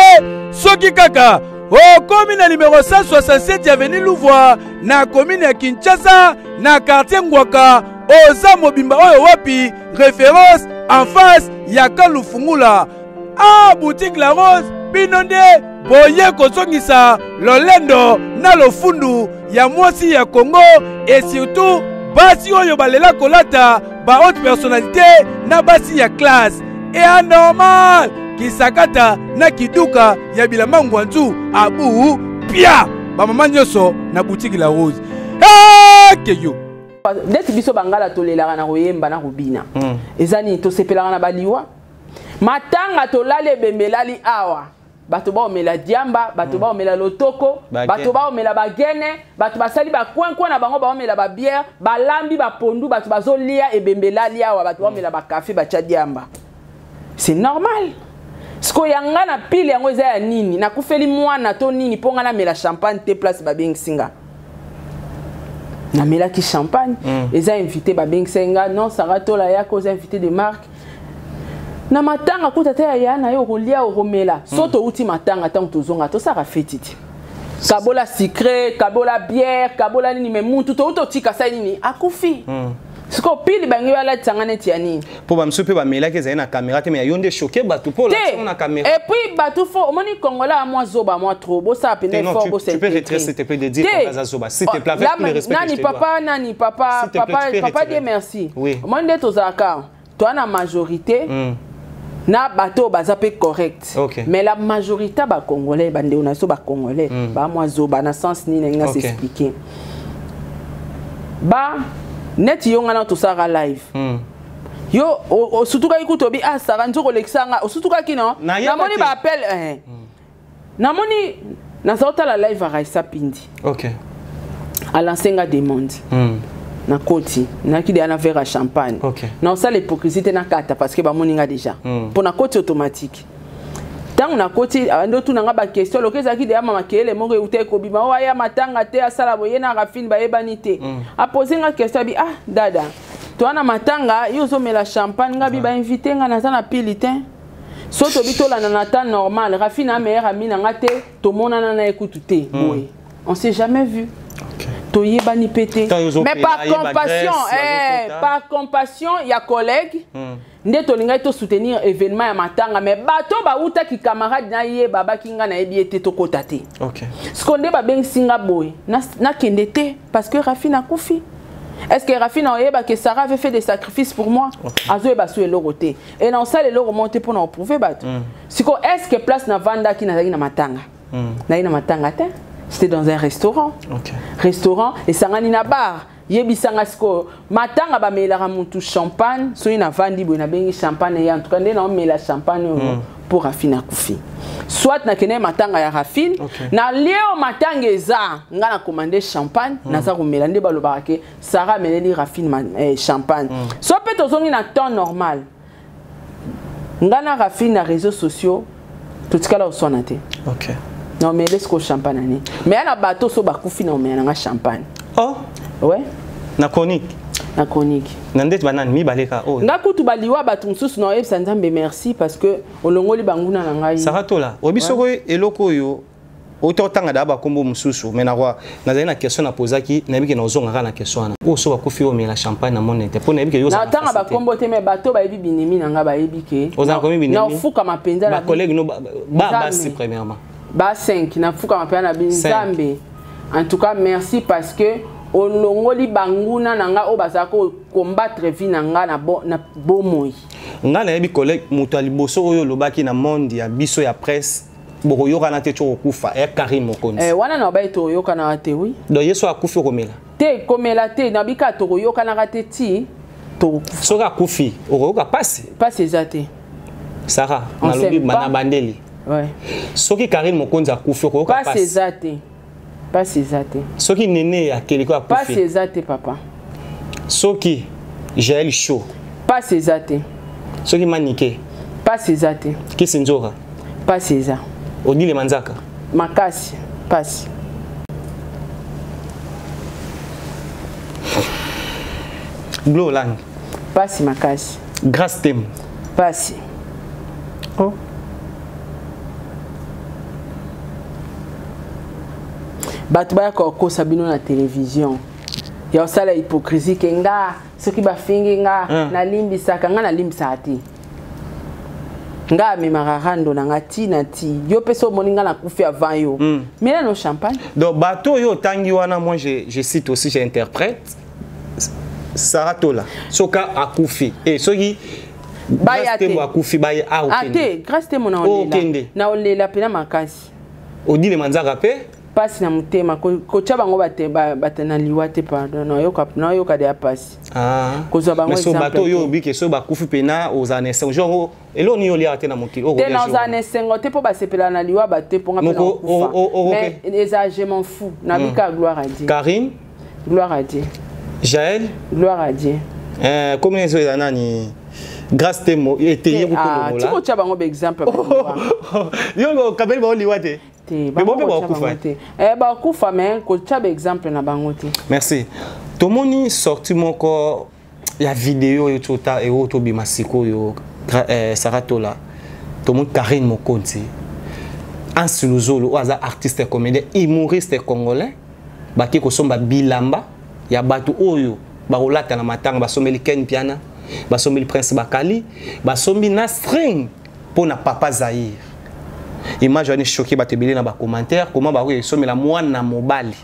Soki kaka okomi na numero 167 avenue Louvois, na commune ya Kinshasa, na quartier Ngwaka, oza mobimba. Oyo wapi référence en face ya Kalufungula. A boutique La Rose, bino nde boye kozongisa lolendo na lofundu ya mwasi ya Kongo, et surtout basi oyo balela kolata ba haute personnalité na basi ya classe e anormal. Kisakata na kiduka ya bilamba ngwanzu abu pia bamama nyonso na boutique La Rose keyo. Ndeti biso bangala tolelaka na koyemba na kobina. Eza nini? Tosepelaka na baliwa matanga, tolali ebembe elali awa, bato baomela diamba, bato baomela lotoko, bato baomela bagene, bato basali bakwenkwe na bango, baomela babière, balambi bapondu, bato bazolia. Ebembe elali awa, bato baomela bakafe, batya diamba, c'est normal. Sikoyo ya nga na pile yango eza ya nini? Nakufeli mwana to nini mpo nga namela champagne te place babengisi nga? Namelaki champagne. Eza invité babengisaki nga: "Non, Sara Tola, yaka, oza invité de marque na matanga." Kuta te ya na yo okolia, okomela. So touti matanga, ntango tozonga, tosaka feti te, kabola sucré, kabola bière, kabola nini. Mais mutu touti otika, sali nini? Akufi. Sikoyo pili bangi balatisa nga neti ya nini? Mpo bamisusu mpe bamelaki ezali na caméra te, mais ya yo nde choqué bato mpo olakisa ngo na caméra. Et puis bato fo omoni congolais a mwa zoba mwa trop, bosala pena effort. Tu peux retirer s'il te plaît de dire qu'on aza zoba, s'il te plaît, avec tout le respect. Nani papa, nani papa, papa, papa Dieu merci. Omoni nde tozalaka toa na majorité na bato oyo baza mpe correct. Mais la majorité ya bacongolais, bandeko na biso bacongolais, bamwa zoba na sens nini nga s'expliquer. Ba neti yo nga na tosalaka live, yo osutukaki kutu obi ah Sara nzoko olekisa nga, osutukaki no. Namoni baappel, namoni naza otala live ya Raisa Pindi. Alance nga demande. Nakoti, nayaki deya na verre ya champagne. Naosala hypocrisie te, nakata parce que bamoni nga déjà mpo nakoti automatique. Ntango nakoti, abandi otuna nga baquestion lokola ezalaki deya ma makelele moko euta ekobima oyo aya matanga te, asala boye na Rafine bayebani te. Apose nga question abi ah dada, toa na matanga, yo ozomela champagne. Nga bi bainvite nga, naza na pili te. So tobi tolanda na temps normal, Rafine a meilleur ami na nga te, tomonana na ye kutu te boye, on s'est jamais vu. Toyebani mpe te, mais par compassion, par compassion ya collègue nde tolingaki tosoutenir événement ya matanga. Mais bato bautaki camarade na ye babaki nga nayebi ye te, tokota te. Siko nde babengisi nga boye, nakende te parce que Rafine akufi. Est-ce que Rafine oyeba que Sarah avait fait des sacrifices pour moi? Azoyeba so eloko te e na osala eloko moko te mpo na oprouve bato. Siko est ce que place navandaki nazalaki na matanga? Nazalaki na matanga te, c'était dans un restaurant. Restaurant esangani na bar. Yebisanga sikoyo, matanga bamelaka mutu champagne? Soki navandi boye, nabengi champagne ya, en tout cas nde naomela champagne oyo mpo Rafine akufi, soit nakende matanga ya Rafine. Na lie oyo matanga eza, nga na commande champagne, naza komela nde balobaka ke Sara ameleli Rafine champagne. So mpe tozongi na temps normal, nga na Rafine na réseaux sociaux totikala koswana te. Na omele sikoyo champagne ani, mais ya na bato so bakufi na omela nanga champagne. Oh. Ouais. Na chronique. Na chronique. Na ndeti banani mibale ka oyo? Nga kutu baliwa bato mosusu na oyebisa Nzambe merci parce que olongoli banguna na ngai. Sara Tola, oyebi soko eloko oyo ota otanga daa bakombo mosusu, mais nakwa nazali na question napozaki, nayebi ke nazonga kaka na question wana oyo so bakufi omela champagne na mone te, mpo nayebi ke yo ozala na Natanga facilité. Bakombo te, mais bato bayebi binemi na nga, bayebi ke Ozala komi binemi? Naofukama mpenza na Bacollègue no ba Nzambe. basi premièrement. Ba 5 nafukama mpenza na Cinq. Nzambe, en tout cas merci parce que olongoli banguna na nga oyo bazala kocombattre vie na nga na bomoi. Ngai nayebi collègue moto ya liboso oyo olobaki na monde ya biso ya presse, bokoyokana te ti okokufa, ya Karine Mokonzi. Wana na baye toyokanaka te, oui. Donc ye so akufi, okomela? Te, komela te, nabika tokoyokanaka te ti tokokufa. Soki akufi, okoyoka pasi? Pasi eza te. Sara, On nalobi s'aime pas. na bandeli. Ouais. Soki Karine Mokonzi akufi, okoyoka Pasi pasi? Eza te, pasi eza te. Soki Nene Akeliko Pasi akufi? eza te, papa. Soki Jael Show? Pasi eza te. Soki Manike? Pasi eza te. Kisi Nzoka? Pasi eza. Odile Manzaka? Makasi pasi. Glo Lang? Pasi makasi. Grâce Tem? Pasi. Oh. Bato bayaka kokosa bino na télévision ya kosala hypocrisie ke nga soki bafingi nga, nalimbisaka. Nga nalimbisaka te. Nga amemaka rando na nga ti na ti. Yo mpe so omoni nga nakufi avant yo, mela no champagne. Donc bato oyo otangi wana, moi je cite aussi, j'interprète Sarah Tola soki akufi e soki Baya te. Tembo akufi, baya a Ah okende? Te, Grâce te mo na Okende. olela, na olela mpena makasi. Odile Manzaka mpe? Mpasi na motema. Kotya bango bate na liwa te, pardon, nayoka deya pasi. Ah. Kozwa bango Mais so exemple bato oyo te. obike so bakufi mpena, ozala na esengo genre eloko nini oliaka te na mokili oyo Te, kolia nazala jour na wana? Esengo te mpo basepela na liwa bato te, mponga mpe Moko, nakokufa. ok. Mais eza je m'en fous, nabika gloire à Dieu. Karine? Gloire à Dieu. Jael? Gloire à Dieu. Komi ezo eza nani, Grâce Temo eteye? Ah, kutolongola. Tikotya bango baexemple ya liwa. Yo okabeli bango liwa te? Te. Mais bon, mpe bango kotya bakokufa. Bango te. Eh, bakufa, mais kotya baexemple na bango te. Merci. Tomoni sorti moko ya video oyo tota eyo tobima sikoyo, Sara Tola, tomoni Karine Mokonzi, Ansi Luzolo oyo aza artiste comédien humoriste congolais, bake kosomba bilamba ya bato oyo. Bakolata na matanga, basombeli Ken Piana, basombeli Prince Bakali, basombi na string mpo na Papa Zaïre. Image wana echoqué bato ebele na bacommentaire, comment bakoki esomela mwana mobali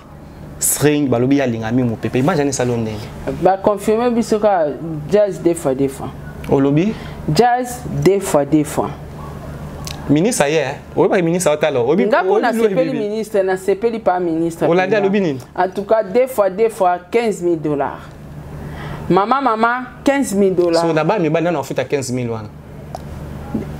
string, balobi alinga mingi mopepe. Image wana esali ndenge Baconfirme biso kaka jazz deux fois deux fois. Olobi? Jazz deux fois deux fois. Ministre aye, oyebaki ministre aotala. Nga ko nasepeli ministre, nasepeli pa ministre. Olandi alobi nini? En tout cas, deux fois deux fois, 15 000 $. Mama, mama, 15 000 $. So na bana mibali, nani afuta 15 000 wana?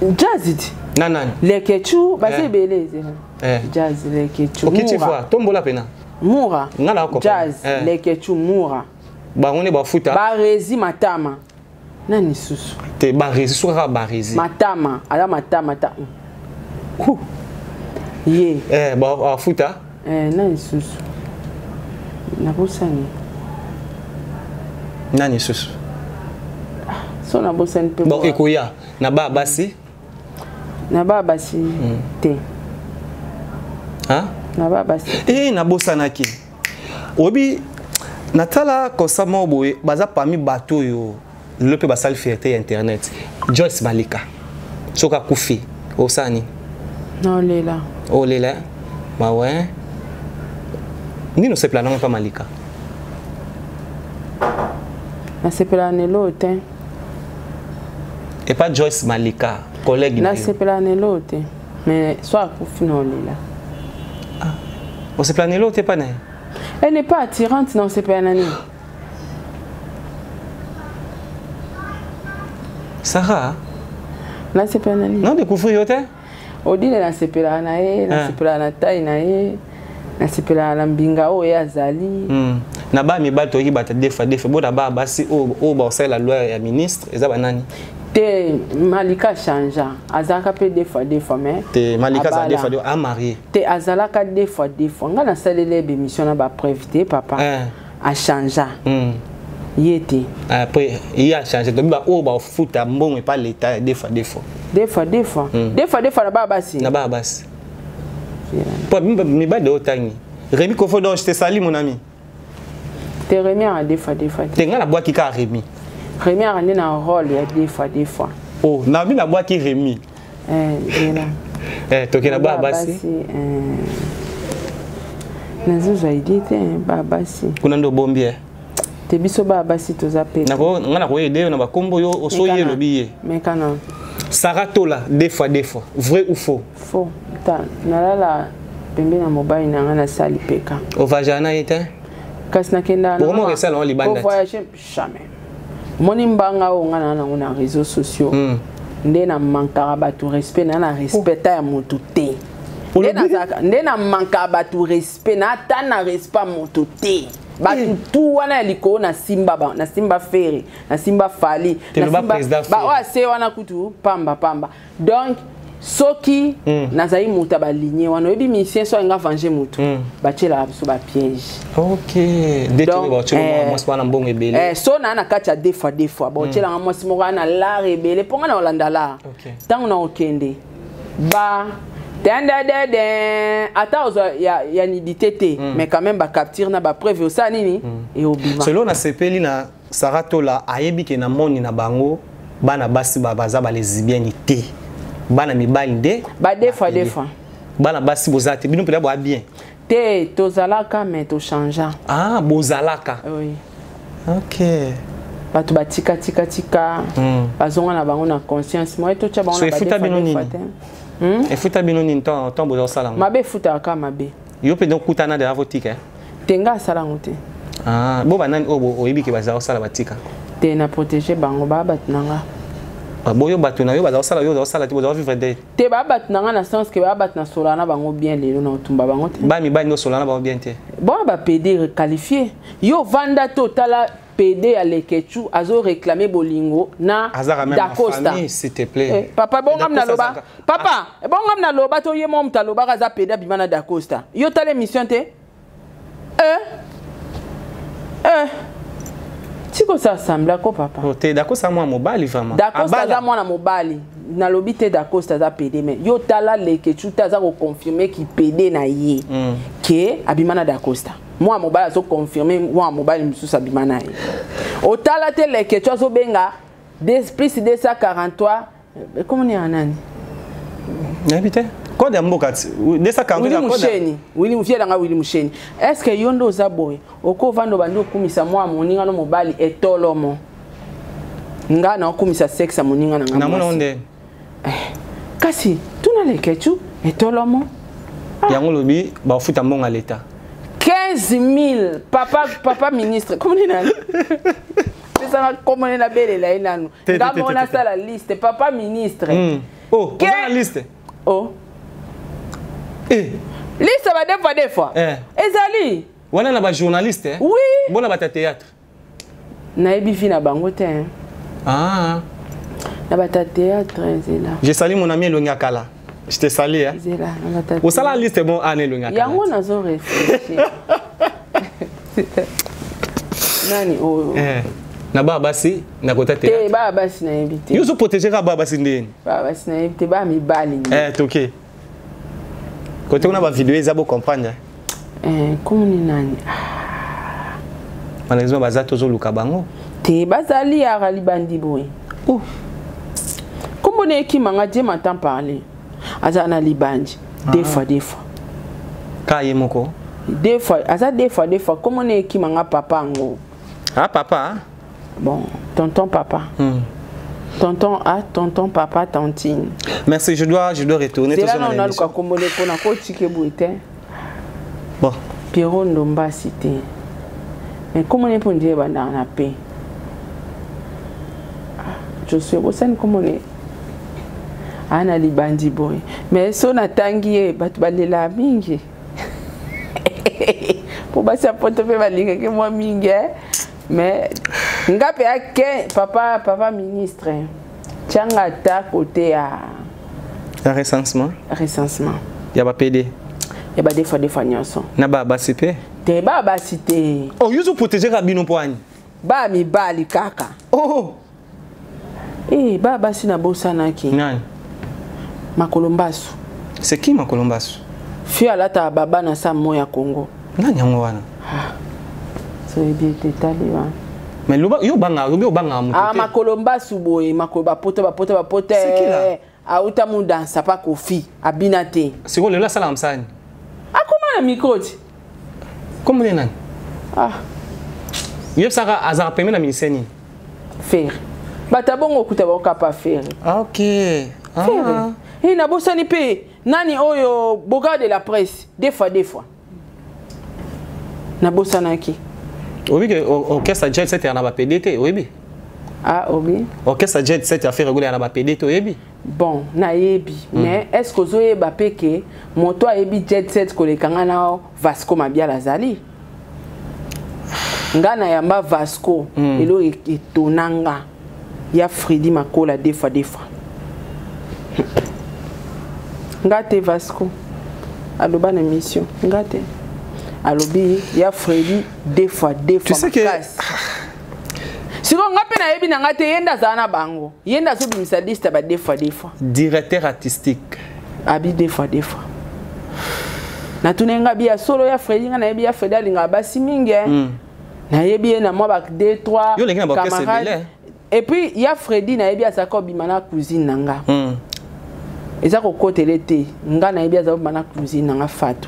Jazz di. Na nani? Lekechu baza ebele ezela. Jazz, Lekechu. Okiti fois tombola pena. Mura. Nga na ko Jazz, Lekechu, Mura. Bango nde bafuta. Barezi Matama, nani susu? Te, Barezi soki kaka Barezi. Matama aza Matama ta ye. Eh, bafuta. Eh, nani susu? Nabosani. Nani susu? So nabosani mpe. Bon, ekoya na ba basi. Na ba basi te. Hein? Na ba basi. Eh, nabosanaki, oyebi, natala kosa moko boye, baza parmi bato oyo lelo mpe basali fierté ya internet. Joyce Malika, soki akufi, osala nini? Naolela. Olela mawe nini? Osepela nango mpa Malika? Nasepelaka na eloo te. Epa Joyce Malika, collègue na yo. Nasepelaka na eloo te, mais so akufi, na olela. Osepela na eloo te mpa na ye? Elle n'est pas attirante. Na osepela na nini? Sarah. Nasepela na nini? Non, découvrir yo te. Odile, nasepelaka na ye, nasepelaka na taille na ye, nasepelaka na mbinga oyo ye azali. Na bana mibali toyoki bato defa defa bo na bana basi oyo bakosalela loi ya ministre eza banani? Te, Malika changea, azalaka mpe deux fois deux fois, mais Te, Malika aza deux fois deux, amarié. Te, azalaka deux fois deux fois. Nga nasaleli ye bémission na bapreuve te, papa. Achangea ye te. Après ye achange, tobi baoyo bafuta mbongo epa leta ya deux fois deux fois. Deux fois deux fois, deux fois deux fois na bana basi. Na bana basi, po mibali oyo otangi, Rémi Kofo, donc je te salue, mon ami. Te, Rémi aka deux fois deux fois te. Te, nga nabwaki kaka Rémi. Rémi aka nde na rôle ya deux fois deux fois. Oh, nabi nabwaki Rémi. Nzela. Eh, toke na bana basi. Nazozwa idée te, bana basi. Kuna nde obombi e. Te, biso bana basi toza pe. Nga na koyede yo na bakombo yo osoyi, elobi ye. Mekana. Sarah Tola, deux fois deux fois, vrai ou faux? Faux. Ta nalala pembeni na mobali na nga, nasali peka. Ovagana na ye te? Kasi nakenda. Bokoma kesala yango libanda? Voyage jamais. Omoni mbanga oyo nga na nango na réseaux sociaux, nde na mankaka bato respect na na respect ta ya moto te. Nde na mankaka bato respect na ata na respect ya moto te. Bato tu wana ya likolo, nasimba, nasimba Ferre, nasimba Fally, baoyo ase wana kutu pamba pamba. Donc soki nazali moto ya baligne wana, oyebi musicien so alinga venger motu, batielaka biso bapiège. Ok, mwasi wana mbongo ebele. So naa na kati ya deux fois deux fois, botielanga mwasi moko wana lar ebele, mpo nga na kolanda lar. Ntango na okende ba tendedede, ata ozwa ya nudité te, mais quand même bacapture na bapreuve, osala nini, eobima. Selo nasepeli na Sara Tola, ayebi ke na moni na bango bana basi baza balesbienne te, bana mibali nde. Ba deux fois deux fois. Bana basi boza te, bino mpenza boya bien. Te, tozalaka, mais tochangea. Ah, bozalaka? Oui. Ok. Bato batika tika tika, bazonga na bango na conscience moye totya bango. So efuta bino nini? Efuta bino nini ntango boza kosala yango? Mabe efutaka kaka mabe. Yo mpe donc kutana deja votika? Te, nga asala yango te. Ah, bo banani oyo oyebi ke baza kosala batika? Te, na protege bango, baa bato na nga. Boyo bato na yo baza kosala, yo oza kosala te, boza vivre de. Te, baa bato na nga na sens ke baa bato nasolana na bango bien. Lelo na otumba bango te. Ba mibali nde osolana na bango bien te? Bon, bapd qualifié, yo vanda te, otala PD ya Lekechu azo réclamer bolingo na Dacosta. S'il te plaît. Eh, papa, bongam na loba. Papa, bongam na loba to ye mo muta loba aza PD bima na Dacosta. Yo tala émission te? Eh? Eh. Tiko sa sembla ko, papa. Oh, te, Dacosta mwana mobali vraiment. Dacosta aza mwana mobali. Nalobi te Dacosta aza pédé, mais yo tala Lekechu te, aza koconfirme ki pédé na ye ke abima na Dacosta. Mwana mobali azoconfirme mwana mobali mosusu abima na ye. Otala te, Lekechu azobenga plus 243, comment ya nani? Nayebi te, code ya mboka 240. Willy Musheni, Willy vieux nanga, Willy Musheni. Est ce que yo nde oza boye, okovanda, obandi okumisa mwana moninga no mobali etolomo? Nga na okumisa sexe ya moninga na nga? Namona nde. Kasi tuna Lekechu etolomo. Yango lobi bafuta mbongo ya leta. 15 000, papa, papa ministre, komoni nani pesanga, komoni nabelela ye nanu. Nga moko nasala liste, papa ministre. Oh, oza na liste? Oh. Eh. Liste ba deux fois deux fois. Eh. Ezali. Wana na ba journaliste, eh? Oui. Bona bata théâtre. Nayebi vi na bango te. Ah. Na bata théâtre, ezela. Je salue mon ami Elongi Akala. Je te salue, hein. Ezela na bata. Osala liste bon ane Elongi Akala. Yango nazo réfléchir. Nani oyo? Eh. Na ba basi na kota te. Théâtre. Ba basi nayebi te. Yo zo protéger ka ba basi ndeni. Ba basi nayebi te, ba mibali. Eh, toke. Côté kuna ba vidéo eza bo comprendre. Eh, komoni nani? Malheureusement baza, tozoluka bango. Te, bazali yaka libandi boye. Oh. Kombo na ekimanga, Dieu m'entend parler. Aza na libandi. Deux fois, deux fois. Ka ye moko. Deux fois, aza deux fois, deux fois. Kombo na ekimanga, papa yango. Ah papa. Bon, tonton papa. Tonton A, tonton papa, tantine. Merci, je dois retourner. Zela na naluka kombo ne mpona kotike boye te. Bon. Piero Ndombasi te. Mais kombo ne mpo ndie ebandaka na pe. Josue bosani kombo ne aa na libandi boye. Mais so natangi ye, bato balela mingi. Po basi ya poto mpe balingaki mwa mingi, eh? Mais nga mpe ake papa, papa ministre, tianga ata kote ya Ya recensement. Recensement. Ya ba PD. Ya ba defa defa nyonso. Na ba basi pe. Te, ba basi te. Oh, yo zo protéger ka bino po ani. Ba mibali kaka. Oh. Eh, ba basi nabosanaki. Nani? Makolo mbasu. C'est qui Makolo mbasu? Fio alataka baba na sa mo ya Congo. Nani yango wana? Soyebi ete etali wana. Mais loba yo banga, obi obanga moto Ah, te. makolo mbasu boye, makolo bapota bapota bapota. C'est qui, là? Auta mudansa pa Kofi abina te. Sikoyo lelo asalaka mosala nini? Akoma na micro ti. Kombo nde nani? Ah. Yebisaka, azalaka pembe na ministère nini? Ferre, bato ya bongo okuta baokapa Ferre. Ah, ok. Ferre. Ah. E nabosani mpe nani oyo, Bogard de la presse, deux fois deux fois, nabosanaki. Oyebi ke orchestre Jet Set ya na bapd te, oyebi? Ah, obi? Orchestre Jet Set ya Ferre Gola ya na bapd te, oyebi? Bon, nayebi, mais est ce que ozoyeba mpe ke moto ayebi Jet Set koleka nga na Vasco Mabiala azali? Nga na yamba Vasco. Eloko etona nga ya Fredi Makola deux fois deux fois, nga te. Vasco aloba na mission, nga te, alobi ya Fredi deux fois deux Tu fois. sais que- Makasi. Sikoyo nga mpe nayebi na nga te, ye nde azala na bango, ye nde azobimisa liste ya ba deux fois deux fois. Directeur artistique. Abi deux fois deux fois, natuni nga bi ya solo ya Fredi. Nga nayebi ya Fredi alingaka basi mingi, eh. Nayebi ye na mwa ba 2 3 Yo olingi na ba orchestre ebele. Et puis ya Fredi, nayebi azalaka obima na cousine na nga. Eza kokotele te, nga nayebi aza obima na cousine na nga Fatu.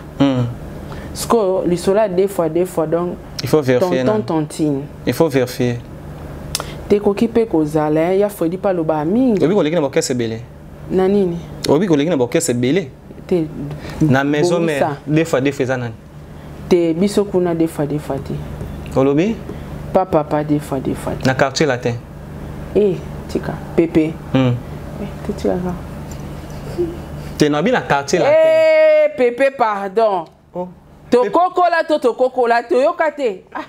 Sikoyo lisolo ya deux fois deux fois, donc Il faut vérifier. tonton Non. tantine. Il faut vérifier. Tekoki mpe kozala, eh, ya Fredi mpe alobaka mingi. Oyebi koleki na baorchestre ebele. Na nini? Oyebi koleki na baorchestre ebele. Te. Na maison Bongisa. mère, deux fois deux fois eza nani? Te, biso kuna deux fois deux fois te. Olobi? Pa papa, deux fois deux fois te. Na Quartier Latin. E tika pepe. Eh, te tikaka. Te, nabi na Quartier Latin. Eh, pepe, pardon. Oh. Tokokola to tokokola, toyoka te. Ah.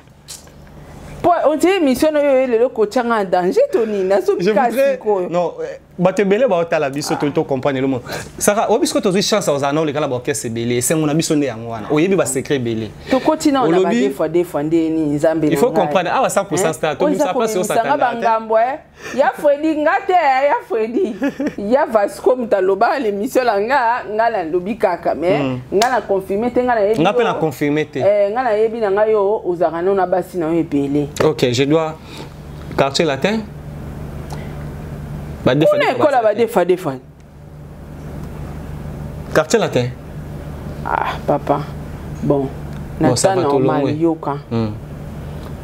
Po on dirait émission oyo lelo kotianga en danger to nini? Je Nazobika voudrais sikoyo. non. Bato ebele baotala biso, toli tocomprendre eloko. Sara, oyebi soki tozwi chance ozala na oleka na baorchestre ebele, esengo na biso nde yango wana. Oyebi basecret ebele. Tokoti na na badefwa defwa nde nini, Nzambe? Il faut comprendre awa 100% star, tobimisa place osatanga bangambo ya Fredi. Nga te, ya Fredi, ya Vasco, moto aloba l'émission na nga. Nga nalobi kaka, mais nga na confirme te, nga nayebi. Nga mpe na confirme te. Nga nayebi na ngai, yo ozalaka no na basi na yo ebele. Ok, je dois Quartier Latin. Kuna ekola badefa defa. Quartier Latin. Ah papa, bon, na temps normal, yoka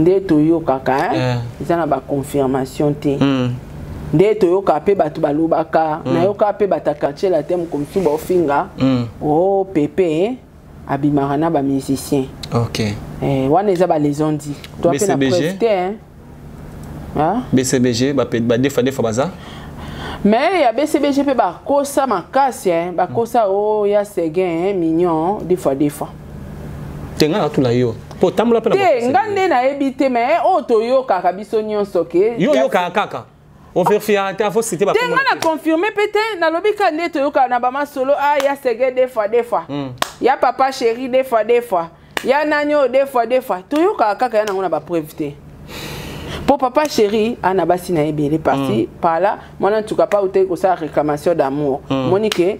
nde toyokaka, eza na baconfirmation te. Nde toyoka mpe bato balobaka, nayoka mpe bato ya Quartier Latin mokomsu baofinga o pepe abimaka na bamusicien. Wana eza balesondi to mpe na preuve te. BCBG, badefa defa baza. Mais ya BCBG mpe bakosa makasi, bakosa o ya Seguin Mignon des fois des fois. Te, nga natula yo po tambola mpe. Te, nga nde nayebi te, mais oyo toyokaka biso nyonso ke. Yo oyokaka kaka, ovérifiaka te, afo cité. Te, nga na confirme mpe te, nalobi ka nde toyokaka na bamasolo a ya Seguin des fois des fois, ya Papa Chéri des fois des fois, ya nani oyo des fois des fois. Toyokaka kaka ya nango na bapreuve te, mpo Papa Chéri ana basi na ye ebele parti par là. Mwana ntuka pa uteki kosala réclamation d'amour, moni ke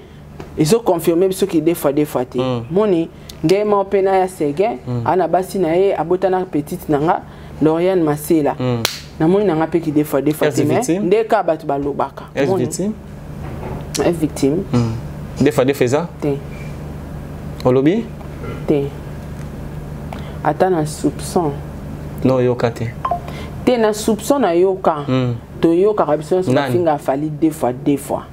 ezoconfirme biso ki des fois des fois te. Moni nde moko mpe na ya Seguin ana basi na ye, abotana petite na nga Lauriane Masela. Namoni na nga mpe ki des fois des fois te, mais nde kaka bato balobaka. Victime. Victime. Des fois des fois eza. Te. Olobi. Te, ata na soupçon. No, oyoka te. Te, na soupçon nayoka. Toyokaka biso nyonso bafinga Fally deux fois deux fois,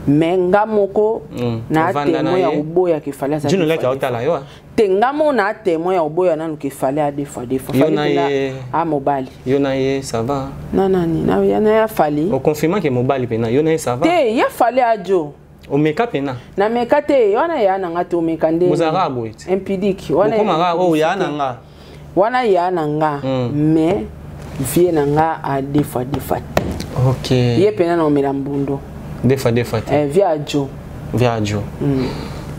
mais nga moko na témoin ya koboyaka Fally aza te. Nga moko na témoin ya koboya nanu ke Fally a deux fois deux fois. Fally a mobali. Yo na ye, ça va? Na nani? Na ya Fally? Oconfirma ke mobali mpena, yo na ye, ça va? Te, ya Fally ajo. Omeka mpena? Nameka te, wana ya na nga te. Omeka nde? Bozalaka boye te? Impudique wana. Okomaka oyo ya na nga. Wana ya na nga, mais vie na nga a deux fois deux fois te. Ye mpena na omela mbundo. Deux fois deux fois te. Vie ajo. Vie ajo.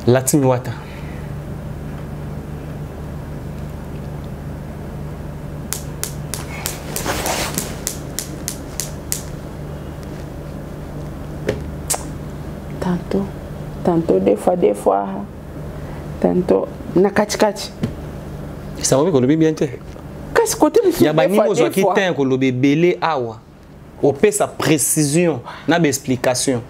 Latimi Wata. Tantôt tantôt deux fois deux fois, tantôt na katikati. Sango kolobi bien te. Kasi kote mosusu. Ya baninga ozwaki te koloba ebele awa, opesa précision na baexplication,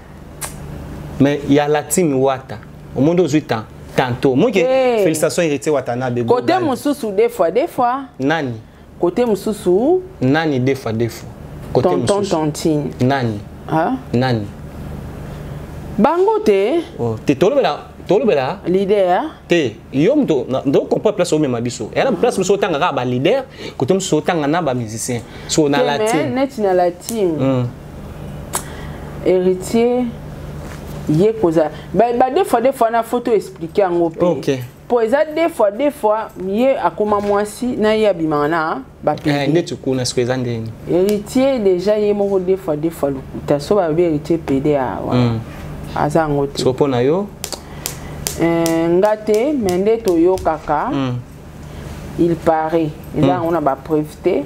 mais ya Latimi Wata, omondi ozwi temps tantôt moke. Hey. Félicitation Héritier Watanabe. Kote mosusu deux fois deux fois. Nani? Kote mosusu. Nani deux fois deux fois? Kote tonton, tontine. Nani? Ah? Nani? Bango te. Oh, te, tolobela, tolobela. Leader. Te, yo moto ndo comprendre place omema biso eya na place mosusu otanga kaka baleader, kote mosusu otanga na bamusicien so na la team. Neti na la team, Héritier ye kozala ba deux fois deux fois na photo, explique yango mpe. Po eza deux fois deux fois, ye akoma mwasi na ye abimaka na bapede. Neti kuna siko eza ndeni? Héritier déjà ye moko deux fois deux fois lokuta. So balobi Héritier pede awa, aza yango te. So mpo na yo? Nga te, mais nde toyokaka, il paraît, eza yango na bapreuve te,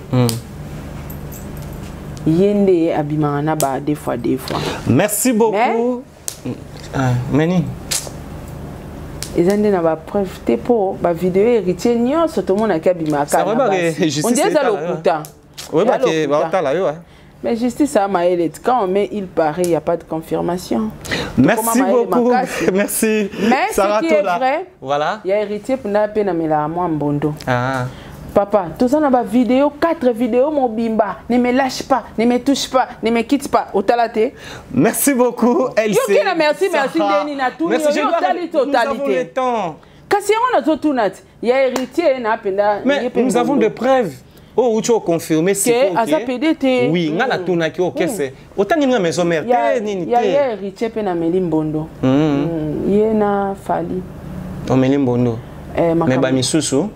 ye nde abimaka na ba deux fois deux fois. Merci beaucoup. Mais nini? Eza nde na bapreuve te, mpo bavideo Héritier nyonso tomonaki abimaka, on dirait eza lokuta. Oyebake baotala yo. Mais justice a maëlette. Quand on met il paraît, il n'y a pas de confirmation. Merci beaucoup. Merci. Mais Sarah ce qui est Tola. Vrai, voilà. Il y a Héritier pour na pe na mela moi mbondo. Ah. Papa, tout ça na ba vidéo, quatre vidéos mobimba. Ne me lâche pas, ne me touche pas, ne me quitte pas. Otalate. Merci beaucoup, LC. Yo na merci, merci. Sarah. Ndeni na tout. Merci, je Yo dois- tali Nous avons le totalité. temps. Kasi yango nazotuna ti ya Héritier na penda. Mais nous avons des preuves. Oh, où tu as confirmé Ke aza pede te. Oui, nga na tunaki okese. Otangi nga Maison Mère te nini Ya te. ye Héritier mpe nameli mbondo. Ye na Fally. Omeli mbondo. Eh, Mais ba misusu.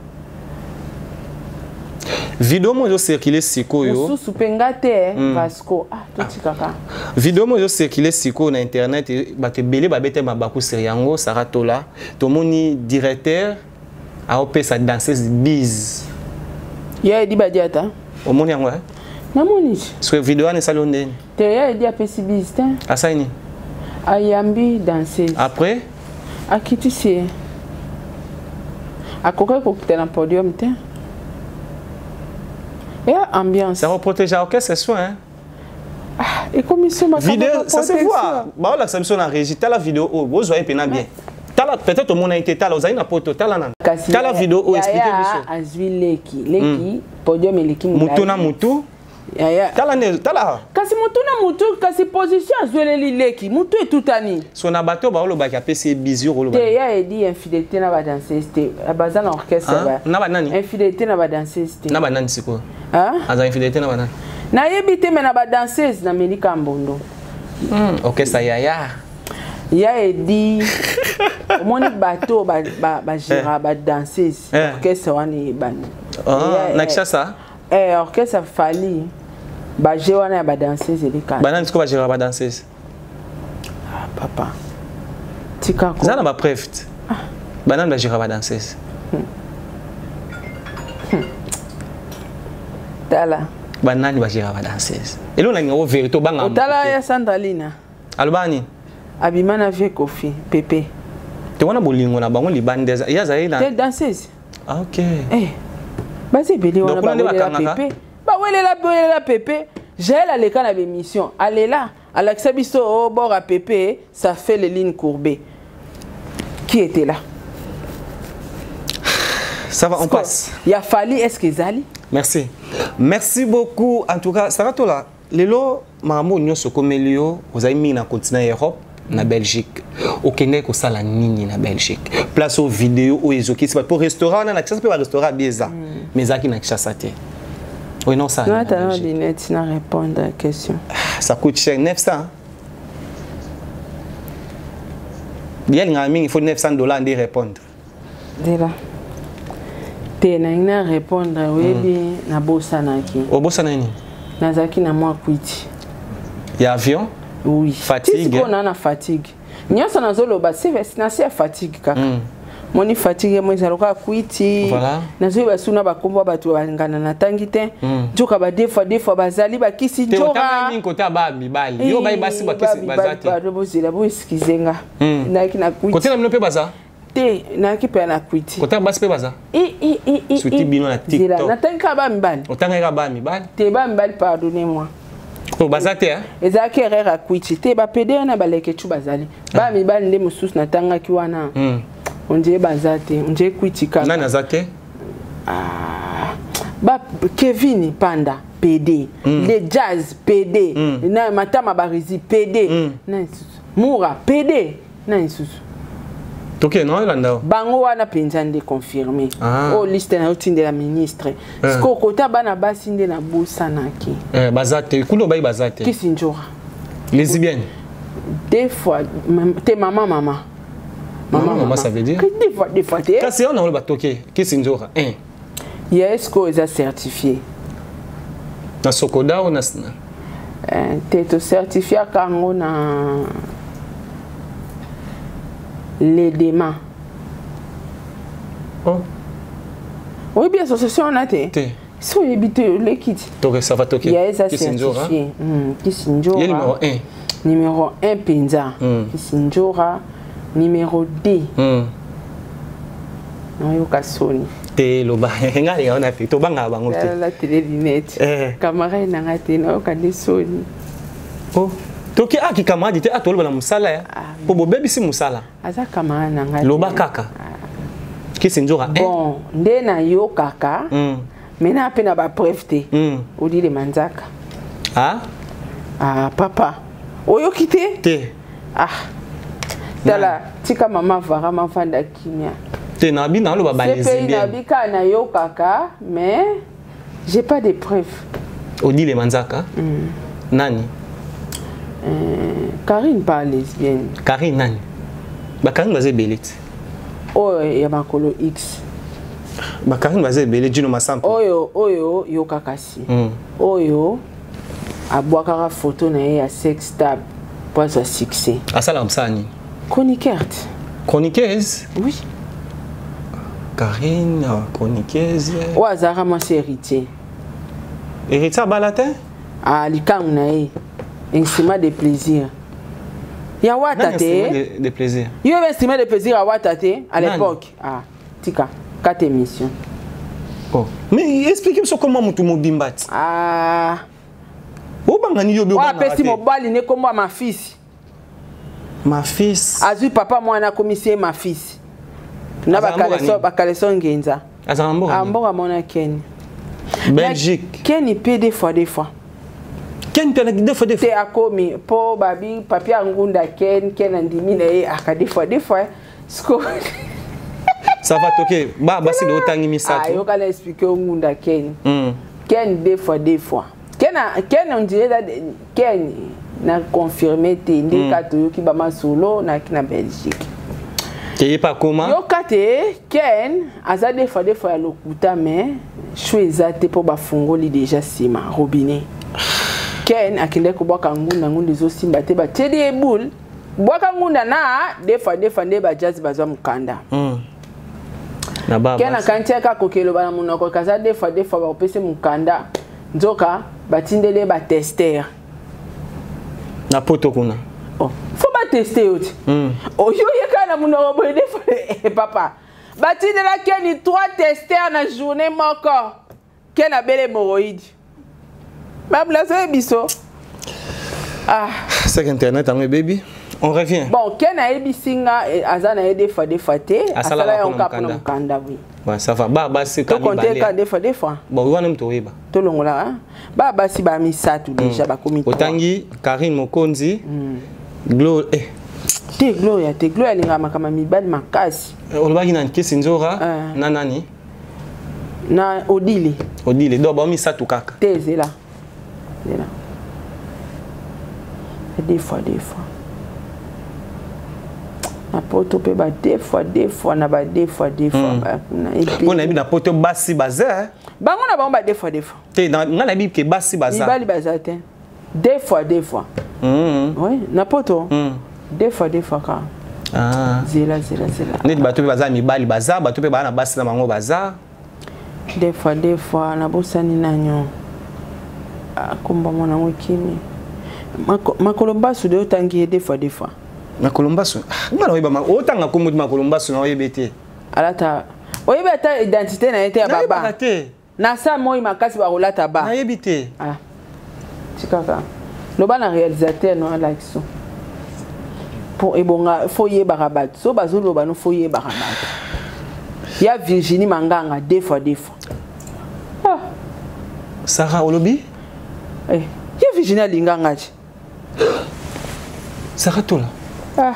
Video moko ezocircule sikoyo. Mosusu mpe nga te mm. Vasco ah totikaka. Video moko ezocircule sikoyo na internet, bato ebele babeta mabaku sur yango. Sarah Tola, tomoni directeur aopesa danseuse bise. Ya Edi Badiata. Omoni yango eh? Namoni. Soki video wana esali yo ndeni? Te, ya Edi apesi bise te. Asali nini? Ayambi danseuse. Après? Akitisi ye. Akokaki kokita na podium te. Ya ambiance. Ça reprotège orchestre soin hein? Ah, ekomi so makambo Vidéo, ça se voit. Baolakisa biso na régie, tala vidéo oyo, bozwa ye mpena bien. Tala, peut-être omona ye te, tala ozali na poto, tala nanu. Kasi Tala vidéo oyo, explique biso. Azwi leki, leki podium eleki molai. Mutu na mutu. Yaya. Tala nde, tala. Kasi mutu na mutu, kasi position azweleli leki, mutu etutani. So na bato baolobaki apesi ye bizu koloba. Te, ya Edi infidélité na ba danseuse te. Baza na orchestre ba. Na ba nani? Infidélité na ba danseuse te. Na ba nani sikoyo? Aza infidélité na ba nani? Nayebi te, me na ba danseuse na Melika Mbondo. Orchestre yaya. Ya Edi omoni bato ba ba ba gera ba danseuse orchestre wana eyebani. Na Kinshasa? Eh, orchestre Fally ba jeu wana ya ba danseuse eleka. Ba nani sikoyo ba gera ba danseuse? Ah, papa. Tika ko. Zana ba preuve. Ah. Ba nani ba gera ba danseuse? Tala. Ba nani ba gera ba danseuse? Elo na ngingo vérité banga. Otala ya Sandalina. Aloba nini? Abima na vie Kofi, Pepe. Te wana bolingo na bango libanda ya zali na. Te danseuse. Ah, ok. Eh. Baza ebele wana bawelela Pepe. Bawelela welela Pepe. Jael aleka na bémission. Alela alakisa biso au bord à Pepe, ça fait les lignes courbées. Qui était là? Ça va, on passe. Il a fallu, est-ce que Zali? Merci. Merci beaucoup. En tout cas, Sarah Tola, lelo makambo nyonso okomeli yo, ozali mingi na continent ya Europe, na Belgique. Okendaki kosala nini na Belgique? Place au vidéo oyo ezokisi bato. Po restaurant wana na Kinshasa mpe ba restaurant abi eza. Mais ezalaki na Kinshasa te. Oui, non, ça. Non, t'as une lunette, na répondre à la question. Ça coûte cher, 900. Il faut 900 $ de répondre. Dela. Te na na répondre oyebi nabosanaki. Obosana nini? Nazalaki na mwa kwiti. Ya avion? Oui. Fatigue. Sikoyo na fatigue. Nyonso nazoloba na se ya fatigue kaka. Moni fatigue mo ezala kaka kwiti. Voilà. Nazoyeba suna bakombo ya bato bangana natangi te. Nzoka ba deux fois deux fois bazali bakisi Te nzoka. otanga nini kota ba mibali? Yo bai basi bakisi baza te. Pardon, bozela bo excuse nga. Nayaki na kwiti. Kote na bino mpe baza? Te, nayaki mpe na kwiti. Kota basi mpe baza? Surtout bino na TikTok. Natangi kaka ba mibali. Otangaki kaka ba mibali? Te, ba mibali, pardonnez-moi. Oh, baza te, hein? Ezalaki erreur ya kwiti te, bapede wana balekecu bazali. Ba mibali nde mosusu natangaki wana. On dirait baza te, on dirait kwiti kaka. Nani aza te? Ah, ba Kevin Panda PD, les Jazz PD, na Matama Barizi PD, na lisusu Moura PD, na lisusu. Toke na olanda. Bango wana penza nde confirmé. Ah. Oh, liste na yotindela ministre. Siko kota bana basi nde na bosanaki. Eh, baza te, kuna bayi baza te. Kisi njora. Lesbienne. Deux fois te maman maman. Maman, maman, ça veut dire? Deux fois, deux fois te. Kasi on a toke, kisi njora. 1. Ya est-ce que eza certifié? Na Sokoda ou na Te to certifié kango na Ledema. Oh. Oui, bien association on a te. Te. So yebi te lekiti. Toke, ça va toke. Ya eza Kisinjora. certifié. Kisinjora. Ye numéro 1. Numéro 1 penza. Kisinjora numéro 2. Nayoka soni. Te loba nga linga wana te tobangaka bango te. La télé lunette. Camarade na nga te nayoka nde soni. Oh. Toki aki camarade te atoloba na mosala ya. Po bobebisi mosala. Aza camarade na nga te. Loba kaka. Kisinjora 1. Bon, nde nayokaka. Mais na pe na ba preuve te. Odile Manzaka. Ah? Ah papa. Oyoki te? Te. Ah. Tala, tika mama vara mafanda kimia. Te na bi na loba ba lesbienne. Na bi ka na yokaka, mais j'ai pas de preuve. Odile Manzaka? Nani? Karine pas lesbienne. Karine nani? Ba Karine baze belete. Oh, ya makolo X. Bakarine baza ebele, Dino Masampo. Oyo oyo yoka kasi. Oyo abwakaka photo na ye ya sex tab po azwa succès. Asalaka mosala nini? Chroniqueur. Chroniqueuse? Oui. Karine, chroniqueuse. Oyo azalaka mwasi héritier. Héritier abala te? Ah, likangu na ye. Instrument de plaisir. Ya wata te. De plaisir. Yo instrument de plaisir ya wata te à l'époque. Ah, tika, kata émission. Oh. Mais expliquez moi comment mutu mobimba ti. Ah. Obangani yo be obangaka. Apesi mobali ne kombo ma fils. Ma fils. Azui papa mwana komisie ma fils. Na bakaleso bakaleso ngenza. Azala mboka. Ah mboka mona Ken. Belgique. Ken pe des fois des fois. Ken pe des fois des fois. Te akomi po babi papier ngunda Ken Ken andimi na ye aka des fois des fois. Sko Ça va toquer. Ba basi de otangi misato. Ah yoka na expliquer ngunda Ken. Ken des fois des fois. Ken Ken on dirait Ken na confirmé te ndeka toyoki ba masolo na na Belgique. Keye pa koma. Yoka te Ken aza des fois ya lokuta mais chou eza te po bafungoli déjà sima robinet. Ken akende kobwaka ngunda ngunda ezosimba te batieli ye boule bwaka ngunda na des fois nde ba jazz bazwa mukanda. Na ba. Ken akanti aka kokeloba na monoko kaza des fois bakopesa mukanda nzoka batindele ba tester. Na poto kuna. Oh, faut ba tester yo ti. Oyo yeka na monoko boye des fois papa. Batindela Ken 3 testeurs na journée moko. Ken abele hémorroïde. Mabla so biso. Ah, c'est internet en baby. On revient. Bon, Ken a ebisinga azana des fois te. Asala ya onka pona mukanda oui. Ouais, ça va. Ba ba c'est quand compter ka des fois. Bon, wana mto yeba. Tolongola hein. Ba ba si ba misatu déjà ba komi. Otangi Karine Mokonzi. Glo eh te Gloria te Gloria linga makama mibali makasi. Olobaki na nkisi nzora na nani? Na Odile. Odile do ba misatu kaka. Te zela. Zela. Des fois. Na poto pe ba des fois na ba des fois ba kuna et on a na poto basi baza. Bango na bango ba des fois. Te na nga na bi ke basi baza. Mibali baza te. Des fois. Oui, na poto. Des fois ka. Ah. Zela. Net bato pe baza mibali baza, bato pe ba na basi na bango baza. Des fois na bosani nanyo. Akomba mwana ngokimi. Makolombasu de otangi des fois. Makolombasu. Ngana oyeba ma otanga kombo di makolombasu na oyebe te. Alata oyebe ata identité na yete ya baba. Na sa moi makasi ba rolata ba. Na yebi te. Ah. Tikaka. Loba na réalisateur no alakso. Pour ebonga faut yeba rabat. So bazo loba no faut yeba rabat. Ya Virginie Manganga des fois. Ah. Sarah Olobi? Eh, ya Virginie alinganga ti. Sarah Tola. Ah.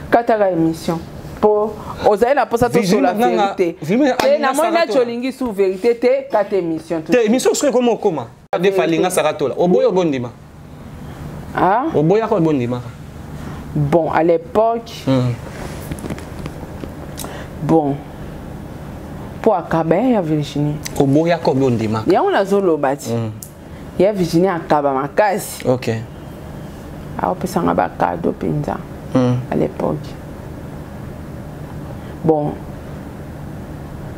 Kataka émission. Po ozali na posa to sur la vérité. Te na moi na cholingi sous vérité te kata émission. Te émission soki comment koma? De falinga Sarah Tola. Oboyo bondima. Ah? Oboya ko bondima. Bon, à l'époque. Bon. Po akaba ya Virginie. Oboya ko bondima. Ya on zolo bati. Ya Virginie akaba makasi. OK. Aopesanga ba cadeau penza. À l'époque. Bon.